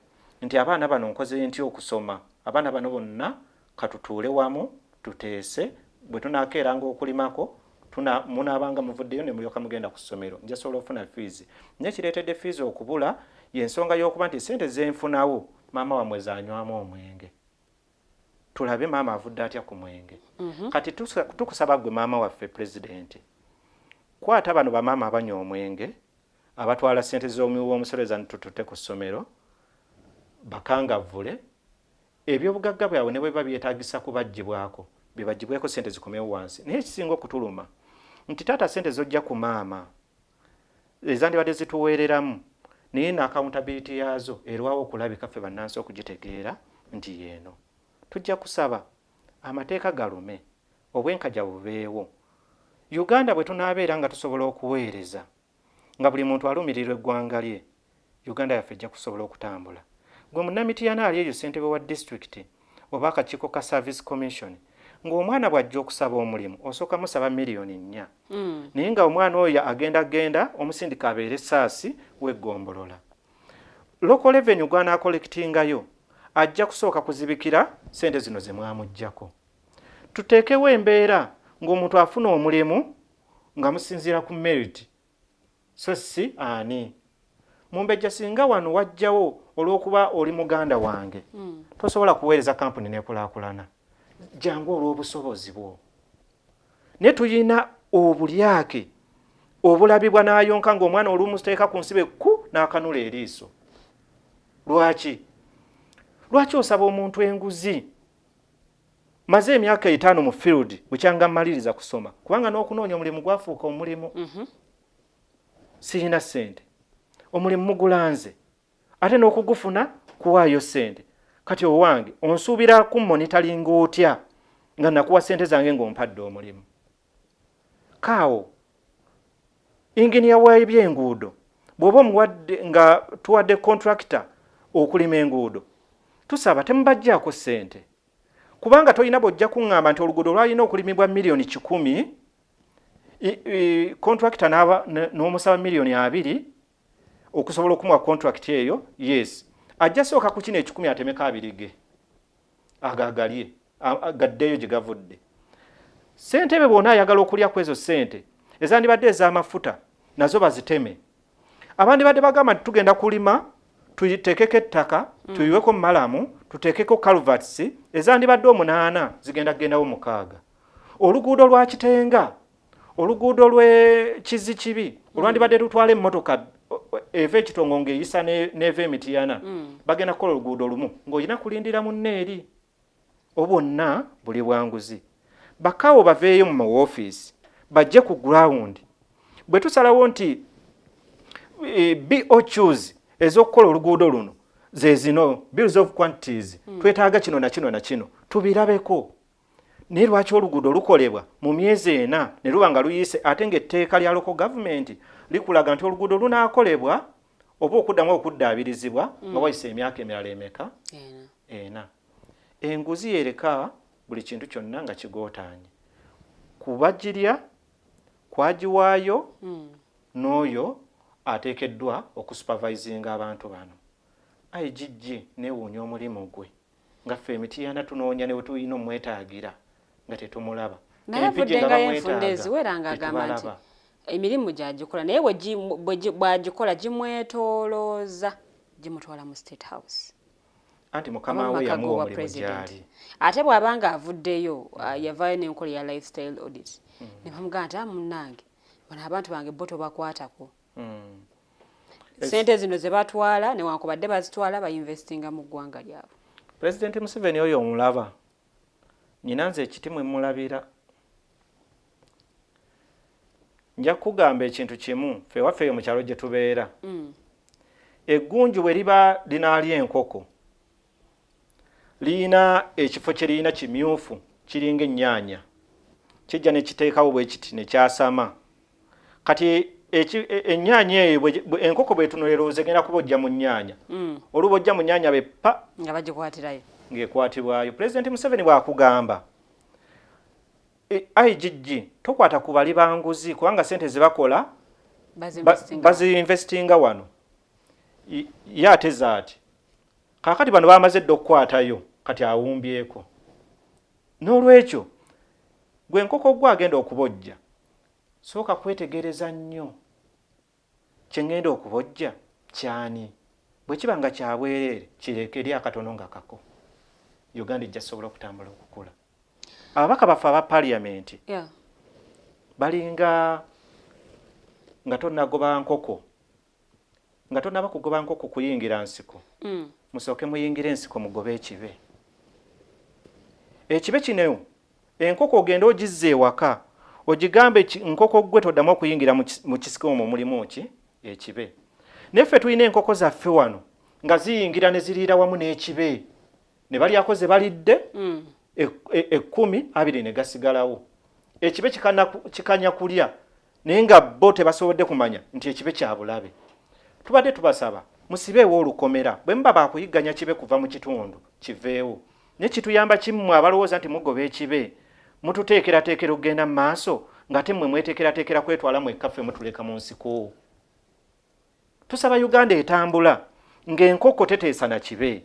nti abaana bano nkoze ntya okusoma, abaana bano bonna katutuule wamu tuteese, bwe tunaakeeranga okulimako munaabanga muvuddeyo ne mulyoka mugenda ku ssomero, njasobola okufuna fiizi. Naye kireetedde fiizi okubula y'ensonga y'okuba nti ssente zenfunawo maama wammwe zanywamu omwenge. Tulabe maama avudde atya ku mwenge. Kati tukusaba gwe maama waffe pulezidenti, kwata bano bamaama abanywa omwenge abatwala ssente z'omuwi w'omusolo ezantutute ku ssomero, bakangavvule ebyobugagga bwabwe ne bwe biba byetaagisa kubaggyibwako, bibaggyibweko ssente zikomewo wansi. Naye ekisinga okutuluma nti taata ssente z'ojja ku maama ezandibadde zituweereramu, naye n'accountability yaazo erwawo okulabika ffe bannansi okugitegeera nti yeeno. Tujja kusaba amateeka galume, obwenkanya bubeewo. Uganda bwe tunaabeera nga tusobola okuweereza nga buli muntu alumirirwa eggwanga lye, Uganda yaffe ejja kusobola okutambula. Gwe munnamityana ali eyo ssentebe wa disitulikiti oba akakiiko ka service commission, ng'omwana bw'ajja okusaba omulimu osooka musaba 4 millioni, naye nga omwana oyo agenda genda omusindika abeere saasi w'eggombolola. Local revenue gw'anaakolekitingayo ajja kusooka kuzibikira ssente zino ze mwamuggyako. Tuteekewo embeera ng'omuntu afuna omulimu nga musinziira ku merit, so si ani mumbejja. Singa wano wajjawo olw'okuba oli muganda wange, tosobola kuweereza kampuni nekulaakulana. Jangu olw'obusobozi bwo. Naye tuyina obulyake obulabibwa n'ayonka ng'omwana olumuteeka ku nsibe ku n'akanula eriiso. Lwaki lwaki osaba omuntu enguzi? Maze emyaka 5 mu field bukyanga mmaliriza kusoma, kubanga n'okunoonya omulimu gwafuuka omulimu. Sirina ssente, omulimu mugulanze, ate n'okugufuna kuwaayo ssente. Kati owange onsuubira kummonitalinga otya nga nakuwa ssente zange ng'ompadde omulimu? Kaawo inginiya w'ebyenguudo bw'oba omuwadde nga tuwadde contractor Okulima enguudo tusaba temubajjaako ssente, kubanga tolina bw'ojja kuŋŋamba nti oluguudo lwalina okulimibwa 100 million, contractor n'omusaba 20 million okusobola okumuwa contract eyo. Yes, ajja sooka ku kino 100 atemeko 20 ge agagalye gaddeyo gye gavudde. Ssentebe bw'ona ayagala okulya ku ezo ssente ezandibadde ez'amafuta, nazo baziteme. Abandibadde bagamba nti tugenda kulima, tuteekeko ettaka, tuyiweko murram, tuteekeko culverts, ezandibadde 8 zigenda kugendawo 6. Oluguudo lwa Kitenga, oluguudo lw'Ekizikibi olwandibadde lutwala emmotoka eva Ekitongo ng'eyisa n'eva Emitiyana, bagenda kukola oluguudo lumu ng'olina kulindira munne eri. Obwonna buli bwanguzi. Bakawo baveeyo mu mawoofiisi bajje ku ground. Bwe tusalawo nti BOQs ez'okukola oluguudo luno ze zino, bills of quantities, twetaaga kino na kino na kino, tubirabeko. Naye lwaki oluguudo lukolebwa mu myezi 4 ne luba nga luyiise, ate ng'etteeka lya local government likulaga nti oluguudo lunaakolebwa oba okuddamu okuddaabirizibwa nga wayise emyaka emirala emeka? 4. 4. Enguzi yereka buli kintu kyonna nga kigootaanye kubagirya kwagiwaayo n'oyo ateekeddwa okusupervisinga abantu bano. IGG, neewuunya omulimu gwe, nga ffe Emitiyana tunoonya ne we tulina omwetaagira nga tetumulaba. Naye Empigi nga avuddengayo enfunda bamwetaaga, eziwera ng'agamba nti tetubalaba. emirimu gyagikola, naye bw'agikola gimwetoolooza, gimutwala mu State House Anti mukama oba mu we maka yamuwa g'obwa omulimu president. gyali. Ate bw'aba nga avuddeyo, yavaayo n'enkola ya lifestyle audit ne bamugamba nti, "Munnange, bano abantu bange bo tobakwatako." Sente zino ze batwala, newankubadde bazitwala, bainvestinga mu ggwanga lyabwe. Pulezidenti Museveni oyo omulaba, nyina nze ekiti mwe mulabira. Nja kukugamba ekintu kimu: ffe ewaffe eyo mu kyalo gye tubeera, eggunju bwe liba linaalya enkoko, liyina ekifo kye liyina kimyufu, kiringa ennyaanya, kijja ne kiteekawo bwe kiti ne kyasama. Kati ennyaanya eyo enkoko bwetunula erowooza egenda kubojja mu nnyaanya. Olubojja mu nnyaanya beppa nga bagikwatirayo. Ng'ekwatibwayo. Pulezidenti Museveni bw'akugamba IGG tokwata ku bali banguzi, kubanga sente zebakola bazinvestinga. Bazinvestinga wano. Ye ateze ati kaakati bano bamaze dda okukwatayo, kati awumbyeko. N'olwekyo gwe enkoko gwe agenda okubojja, sooka kwetegereza nnyo kye ŋŋenda okubojja kyani. Bwe kiba nga kyabwereere, kireke eri akatono nga kako. Uganda ejja sobola okutambula okukula. Ababaka baffe aba parliament balinga nga tonnagoba nkoko, nga tonnaba kugoba nkoko kuyingira nsiko. Musooke muyingire ensiko, mugobe ekibe. Ekibe kino, enkoko ogende ogizza ewaka, ogigambe nkoko gwe toddamu okuyingira mu kisiko omwo mulimu ki? Ekibe. Naye ffe tulina enkoko zaffe wano nga ziyingira ne ziriira wamu n'ekibe, ne balyako ze balidde 10, 20 ne gasigalawo. Ekibe kikanya kulya, naye nga bo tebasobodde kumanya nti ekibe kya bulabe. Tubadde tubasaba musibeewo olukomera. Bwe muba bakuyigganya kibe kuva mu kitundu, kiveewo. Naye kituyamba kimmwe abalowooza nti mugoba ekibe, mututeekerateekera okugenda mu maaso, ng'ate mmwe mweteekerateekera kwetwala mwekka, ffe mutuleka mu nsiko. Tusaba Uganda etambula ng'enkoko teteesa na kibe.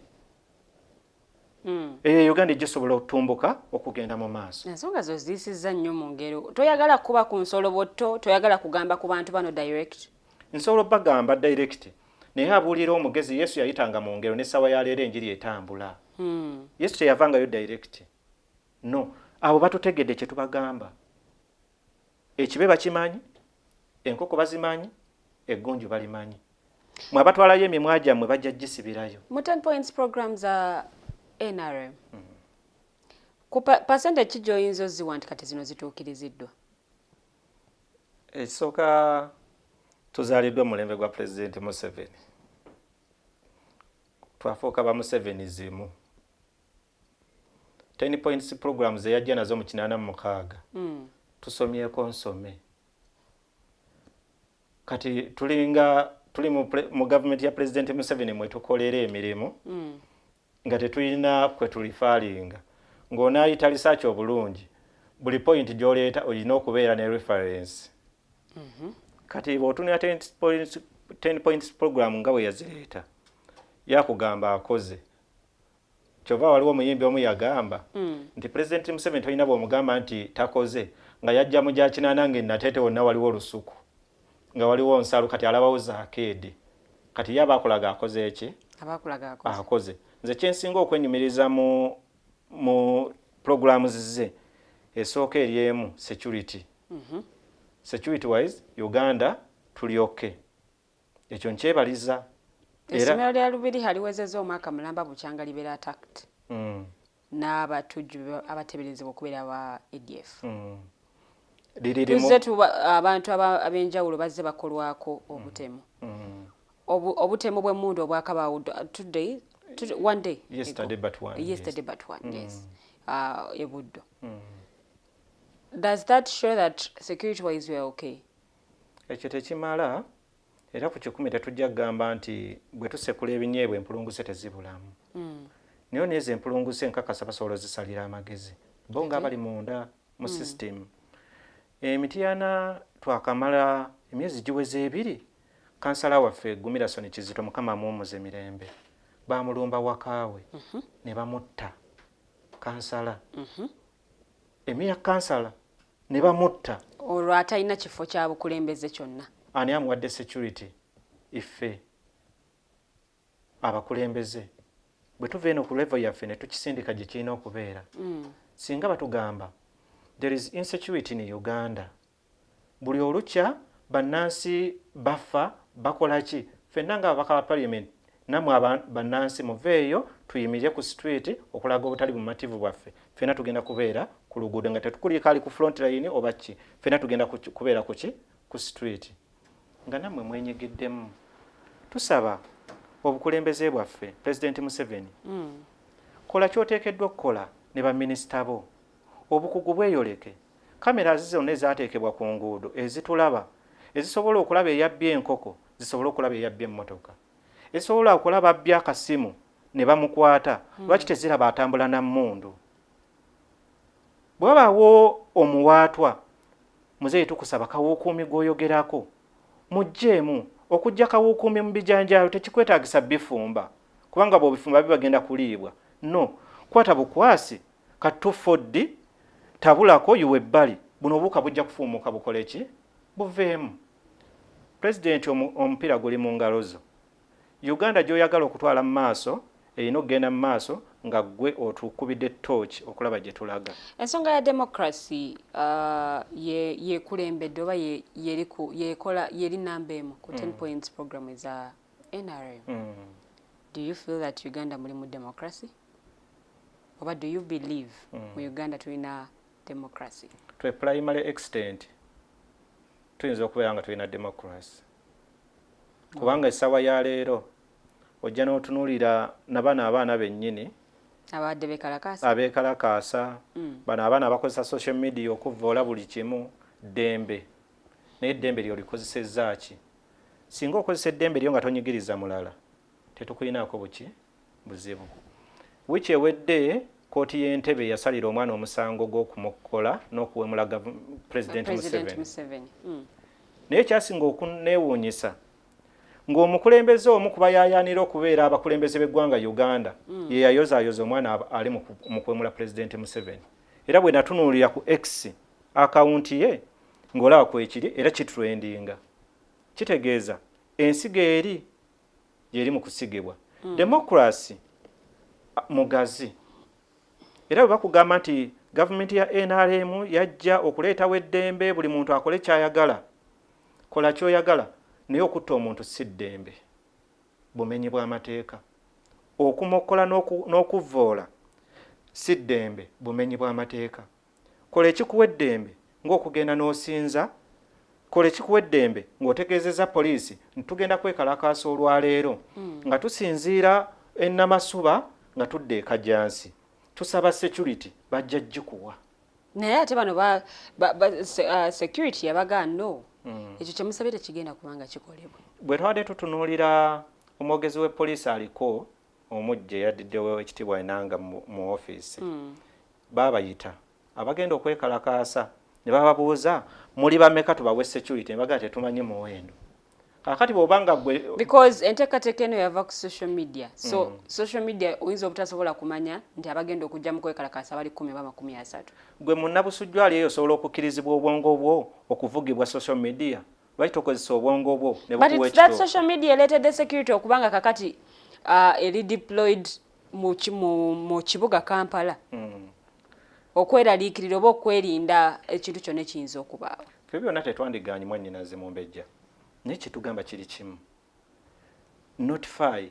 Eyo Uganda ejja sobola okutumbuka okugenda mu maaso. Ensonga zo ziyisizza nnyo mu ngero. Toyagala kuba ku nsolobotto, toyagala kugamba ku bantu bano direct. Nsobola obbagamba direct, naye abuulira omugezi Yesu yayitanga mu ngero. N'essaawa ya leero enjiri etambula. Yesu teyavangayo direct. No abo batutegedde kye tubagamba. Ekibe bakimanyi, enkoko bazimanyi, eggunju balimanyi. Mwe abatwalayo emimwa gyammwe bajja gisibirayo. Mu 10 points program za NRM, ku percentage ki gy'oyinza oziwa nti kati zino zituukiriziddwa? Ekisooka, tuzaaliddwa mu mulembe gwa Pulezidenti Museveni, twafuuka ba Museveni zimu. 10 points program ze yajja nazo mu 86, tusomyeko nsome. Kati tulinga Tuli mu gavumenti ya Pulezidenti Museveni mwe tukolera emirimu nga tetulina kwe tulifaalinga, ng'onaayita research obulungi, buli point gy'oleeta olina okubeera ne reference. Kati bw'otunula 10 points program nga bwe yazireeta, yakugamba akoze. Kyova waliwo omuyimbi omu yagamba nti Pulezidenti Museveni tolina bw'omugamba nti takoze, nga yajja mu gya kinaana ng'ennateete wonna waliwo olusuku, nga waliwo nsalu, kati alabawo zaakeedi. Kati ye aba akolaga akoze eki? Abakulaga akoze. Akoze. Nze kyensinga okwenyumiriza mu programs ze, esooka eri emu, security. Security wise, Uganda tuli okay, ekyo nkyebaliza. Era Essomero lya Lubiri haliwezezza omwaka mulamba bukyanga libeera attacked n'abatujju abateeberezebwa okubeera aba ADF. Liririmu. Tuzze tuba abantu ab'enjawulo bazze bakolwako obutemu. Obutemu bw'emmundu obwakabaawo today, one day Yesterday ago. But one, yes. Yesterday but one, yes. Ebuddo. Does that show that security wise we are okay? Ekyo tekimala, era ku 100 tetujja kugamba nti bwe tusekula ebinyeebwa empulunguse tezibulamu. Naye nezo empulunguse nkakasa basobola ozisalira amagezi bo nga bali munda mu system. Emityana twakamala emyezi giweze 2, kansala waffe Gumirasoni Kizito, Mukama amuwummuze mirembe, bamulumba wakaawe ne bamutta. Kansala, emiya kansala, ne bamutta. Olwo atalina kifo kya bukulembeze kyonna. Ani amuwadde security? Ife abakulembeze bwe tuva eno ku level yaffe ne tukisindika gye kirina okubeera. Singa batugamba there is insecurity in Uganda, buli olukya bannansi bafa, bakola ki, ffenna nga ababaka ba parliament nammwe bannansi muveeyo tuyimirire ku street okulaga obutali bumativu bwaffe, ffenna tugenda kubeera ku luguudo nga tetukuliiko ali ku front line oba ki, ffenna tugenda kubeera kuki ku street nga nammwe mwenyigiddemu. Tusaba obukulembeze bwaffe, Pulezidenti Museveni, kola kyoteekeddwa okukola ne baminisita bo, obukugu bweyoleke. Kamera zonna ezaateekebwa ku nguudo ezitulaba, ezisobola okulaba eyabbye enkoko, zisobole okulaba eyabbye emmotoka, ezisobola okulaba abbye akasimu ne bamukwata, lwaki teziraba atambula na mmundu? Bwe wabaawo omuwaatwa, muzeeyi, tukusaba kawuukuumi gw'oyogerako mugjeemu. Okujja kawuukuumi mu bijanjaalo tekikwetaagisa bifumba, kubanga bw'obifumba bibagenda kuliibwa. No kwata bukwasi katufoddi tabulako, yiwa ebbali, buno obuwuka bujja kufuumuuka bukole ki? Buveemu. Pulezidenti, omupiira guli mu ngalo zo. Uganda gy'oyagala okutwala mu maaso erina okugenda mu maaso nga ggwe otukubidde tooki okulaba gye tulaga. Ensonga ya democracy yekulembedde oba yekola yeri namba 1 ku 10 points program eza NRM. Do you feel that Uganda mulimu democracy, oba do you believe mu Uganda tulina democracy? To a primary extent tuyinza okubeera nga tulina democracy, kubanga essaawa ya leero ojja n'otunuulira nabano abaana bennyini abadde bekalakasa. Abeekalakaasa bano abaana abakozesa social media okuvvoola buli kimu, ddembe, naye eddembe lyo likozesezza ki? Singa okozesa eddembe lyo nga tonyigiriza mulala, tetukulinaako buki buzibu. Wiiki ewedde kooti y'Entebe yasalira omwana omusango gw'okumokkola n'okuwemula President President Museveni. Museveni. Naye kyasinga okuneewuunyisa ng'omukulembeze omu kuba yayaanira okubeera abakulembeze b'eggwanga Uganda ye yayozaayoza omwana ali mu kuwemula Pulezidenti Museveni. Era bwe natunuulira ku X akawunti ye ng'olaba kwekiri era kitrendinga, kitegeeza ensigo eri yeri mu kusigibwa. Democracy mugazi, era bwe bakugamba nti gavumenti ya NRM yajja okuleetawo eddembe, buli muntu akole kyayagala, kola kyoyagala, naye okutta omuntu si ddembe, bumenyi bw'amateeka. Okumokkola n'okuvvoola si ddembe, bumenyi bw'amateeka. Kola ekikuwa eddembe ng'okugenda n'osinza, kola ekikuwa eddembe ng'otegeezezza poliisi nti tugenda kwekalakaasa olwaleero nga tusinziira enamasuba nga tudda e Kajjansi, tusaba security, bajja gikuwa. Naye ate bano security yabagaa no, ekyo kyemusabye tekigenda kubanga kikolebwa. Bwe twabadde tutunuulira omwogezi w'epoliisi aliko omujja eyaddiddewo ekitiibwa Enanga mu ofiisi, baabayita abagenda okwekalakaasa ne bababuuza, "Muli bameka tubawe security?" Ne bagamba, "Tetumanyi muwendo." Kaakati bw'oba nga gwe Because enteekateeka eno yava ku social media, so social media oyinza obutasobola kumanya nti abagenda okujja mu kwekalakaasa bali 10 oba 30. Gwe munnabusujju ali eyo, osobola okukkirizibwa obwongo bwo okuvugibwa social media? Lwaki tokozesa obwongo bwo ne But bukuwa it's that ekituufu? social media ereetedde security okubanga kakati eri deployed mu kibuga Kampala okweraliikirira oba okwerinda ekintu kyonna ekiyinza okubaawo. Ffe byonna tetwandiganye, mwannyinaze Mumbejja, naye kyetugamba kiri kimu: notify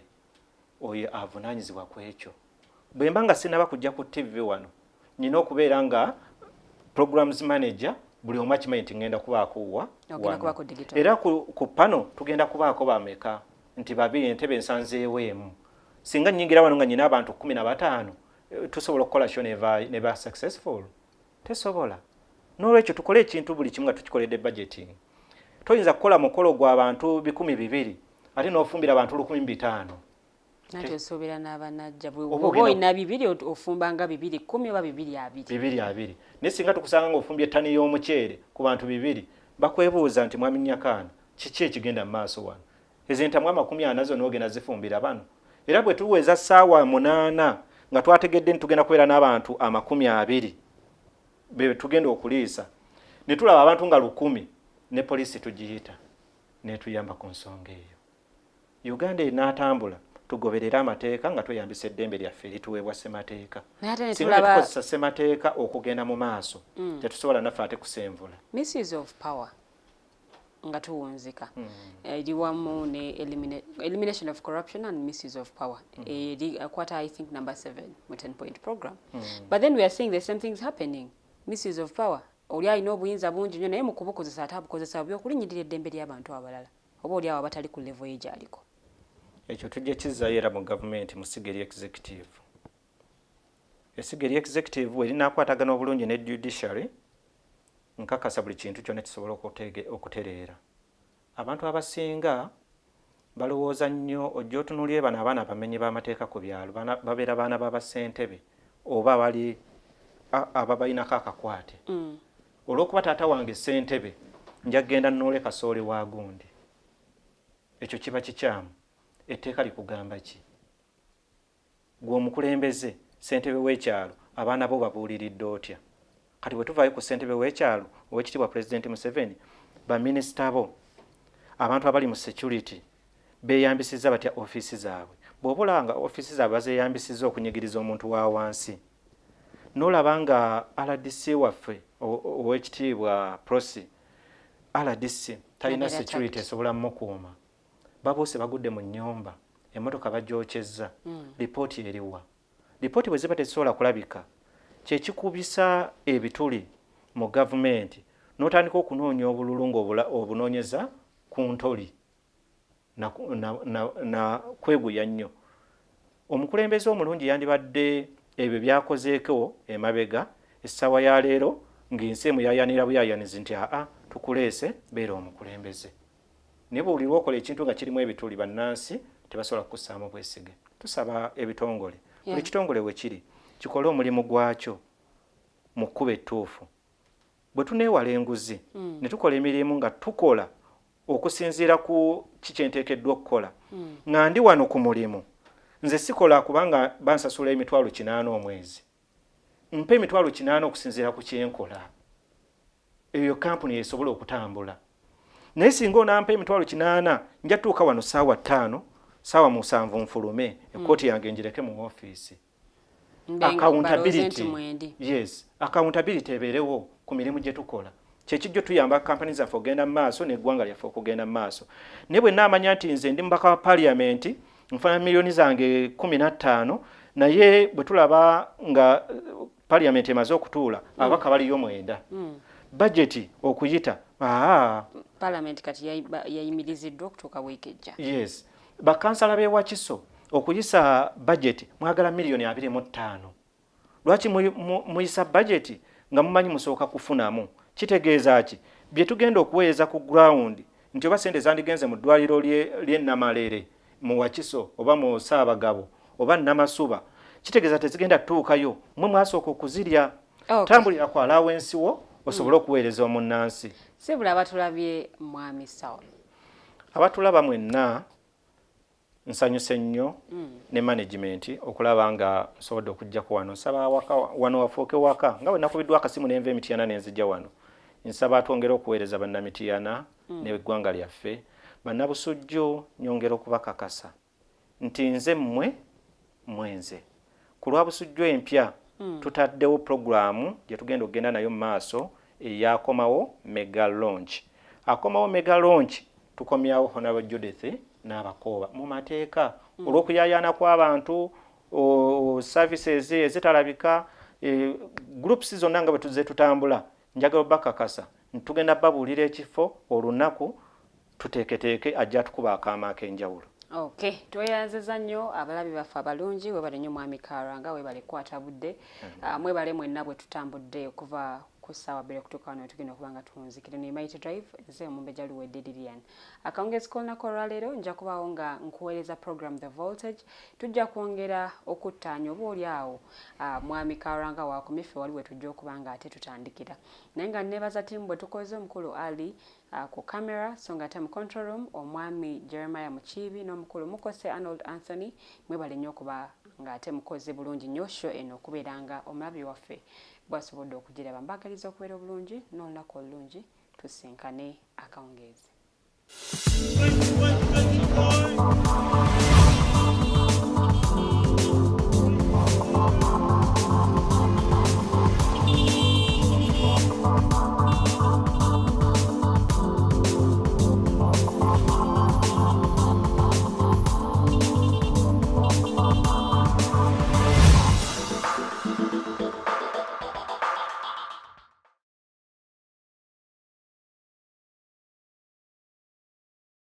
oyo avunaanyizibwa ku ekyo. Bwe mba nga sinaba kujja ku TV wano, nina okubeera nga programs manager, buli omu akimanyi nti ngenda kubaako wa Ogenda wano. kubaako digital. Era ku pano tugenda kubaako bameka? Nti babiri, entebe nsanzeewo emu. Singa nnyingira wano nga nyina abantu 15, tusobola okukola show neba successful? Tesobola. N'olwekyo tukole ekintu buli kimu nga tukikoledde budgeting. Toyinza kukola mukolo gw'abantu 200,000 ate n'ofumbira abantu 1500. Nati osuubira n'abanajja Oba bw'oba olina bibiri, ofumbanga bibiri 10 oba bibiri abiri. Bibiri abiri. Naye singa tukusanga ng'ofumbye ettani y'omuceere ku bantu bibiri, bakwebuuza nti, "Mwami Nyakaana, kiki ekigenda mu maaso wano? Ezo entamu 40 zonna ogenda zifumbira bano?" Era bwe tuweza ssaawa 8 nga twategedde nti tugenda kubeera n'abantu 20 be tugenda okuliisa, ne tulaba abantu nga 1000, ne poliisi tugiyita netuyamba ku nsonga eyo. Uganda enaatambula, tugoberere amateeka nga tweyambisa eddembe lyaffe erituweebwa ssemateeka. Naye ate ne Singa tetukozesa ssemateeka okugenda mu maaso, tetusobola naffe ate kusenvula. Misuse of power nga tuwunzika eri wamu ne elimination of corruption and misuse of power eri akwata, I think, number 7 mu 10 point program. But then we are seeing the same things happening. Misuse of power, oli alina obuyinza bungi nnyo, naye mu kubukozesa ate abukozesa bubi okulinnyirira eddembe ly'abantu abalala oba oli awo abatali ku level ye gy'aliko. Ekyo tujja kizzayo era mu gavumenti mu ssiga eri executive. Essiga eri executive bwe linaakwatagana obulungi ne judiciary, nkakasa buli kintu kyonna kisobola okutereera. Abantu abasinga balowooza nnyo, ojja otunuulire bano abaana abamenyi b'amateeka ku byalo, babeera baana b'abasentebe oba bali ababalinako akakwate. Olw'okuba taata wange ssentebe, nja kgenda nnoole kasooli wa gundi. Ekyo kiba kikyamu. Etteeka likugamba ki? Gwe omukulembeze, ssentebe w'ekyalo, abaana bo babuuliridde otya? Kati bwe tuvaayo ku ssentebe w'ekyalo, owekitiibwa Pulezidenti Museveni, baminisita bo, abantu abali mu security beeyambisizza batya ofiisi zaabwe? Bw'oba olaba nga ofiisi zaabwe bazeeyambisizza okunyigiriza omuntu wa wansi, n'olaba nga RDC waffe owekitiibwa Prossy, RDC talina Abeera security attacked. esobola mumukuuma, babuuse bagudde mu nnyumba, emmotoka bagyokyezza, lipooti eriwa? Lipooti bwe ziba tezisobola kulabika, kyekikubisa ebituli mu gavumenti n'otandika okunoonya obululu ng'obunoonyeza ku ntoli na kweguya nnyo. Omukulembeze omulungi yandibadde ebyo byakozeeko emabega, essaawa ya leero ng'ensi emuyayanira buyayanizi nti, "Aa, tukuleese, beera omukulembeze." Naye buli lwokola ekintu nga kirimu ebituli, bannansi tebasobola kukussaamu bwesige. Tusaba ebitongole, buli kitongole we kiri kikole omulimu gwakyo mu kkuba ettuufu. Bwe tuneewala enguzi ne tukola emirimu nga tukola okusinziira ku kikyenteekeddwa okukola, nga ndi wano ku mulimu, nze sikola kubanga bansasula 800,000 omwezi. Mpa 800,000 okusinziira ku kyenkola, eyo kampuni esobola okutambula. Naye singa onampa 800,000, nja tuuka wano saawa 5, saawa 7 nfulume, ekkooti yange njireke mu ofiisi. Accountability, yes, accountability ebeerewo ku mirimu gye tukola. Kyekijjo tuyamba kampani zaffe okugenda mu maaso n'eggwanga lyaffe okugenda mu maaso. Naye bwe naamanya nti nze ndi mubaka wa paliamenti, nfuna miliyoni zange 15, naye bwe tulaba nga paliamenti emaze okutuula, ababaka baliyo 9, bajeti okuyita aa Parliament kati yayimiriziddwa okutuuka wiiki ejja. Yes, bakansala b'e Wakiso okuyisa bajeti mwagala miliyoni 25. Lwaki muyisa bajeti nga mumanyi musooka kufunamu? Kitegeeza ki? Bye tugenda okuweereza ku ground Nti oba sente zandigenze mu ddwaliro ly'e Namalere mu Wakiso oba mu Ssaabagabo oba Namasuba, kitegeeza tezigenda tutuukayo, mmwe mwasooka okuzirya. Tambulira ku allowance wo osobole okuweereza omunnansi. Sibula abatulabye, mwami Saul. Abatulaba mwenna, nsanyuse nnyo ne management okulaba nga nsobodde okujjako wano. Nsaba awaka wano wafuuke waka, nga bwe nakubiddwa akasimu nenva Emityana nenzijja wano. Nsaba twongere okuweereza Bannamityana n'eggwanga lyaffe. Bannabusujju, nyongera okubakakasa nti nze mmwe mwenze ku lwa Busujju Empya. Tutaddewo puroguramu gye tugenda okugenda nayo mu maaso eyakomawo mega launch. Akomawo mega launch, tukomyawo Honorable Judith n'Abakooba mu mateeka olw'okuyayaana kw'abantu, services ezitalabika, groups zonna nga bwe tuzze tutambula. Njagala obbakakasa nti tugenda babuulira ekifo, olunaku, tuteeketeeke ajja tukuba akaama ak'enjawulo. Okay, tweyanziza nnyo abalabi baffe abalungi. Webale nnyo mwami Kalwanga, webale kukwata budde. Mwebale mwenna bwe tutambudde okuva ku ssaawa 2 okutuuka wano tugenda okuba nga tuwunzikire ne Mighty Drive. Nze Omumbejja Luwedde Lilian. Akawungezi k'olunaku olwaleero nja kubaawo nga nkuweereza program The Voltage. Tujja kwongera okuttaanya oba oli awo mwami Kalwanga wakomye, ffe wali we tujja okuba nga ate tutandikira. Naye nga neebaza ttiimu bwe tukoze, omukulu Ali ku camera, so nga ate mu control room omwami Jeremiah Mukiibi n'omukulu Mukose Arnold Anthony. Mwebale nnyo okuba ng'ate mukoze bulungi nnyo show eno okubeera nga omulabi waffe bwasobodde okugiraba. Mbagaliza okubeera obulungi n'olunaku olulungi. Tusinkane akawungeezi.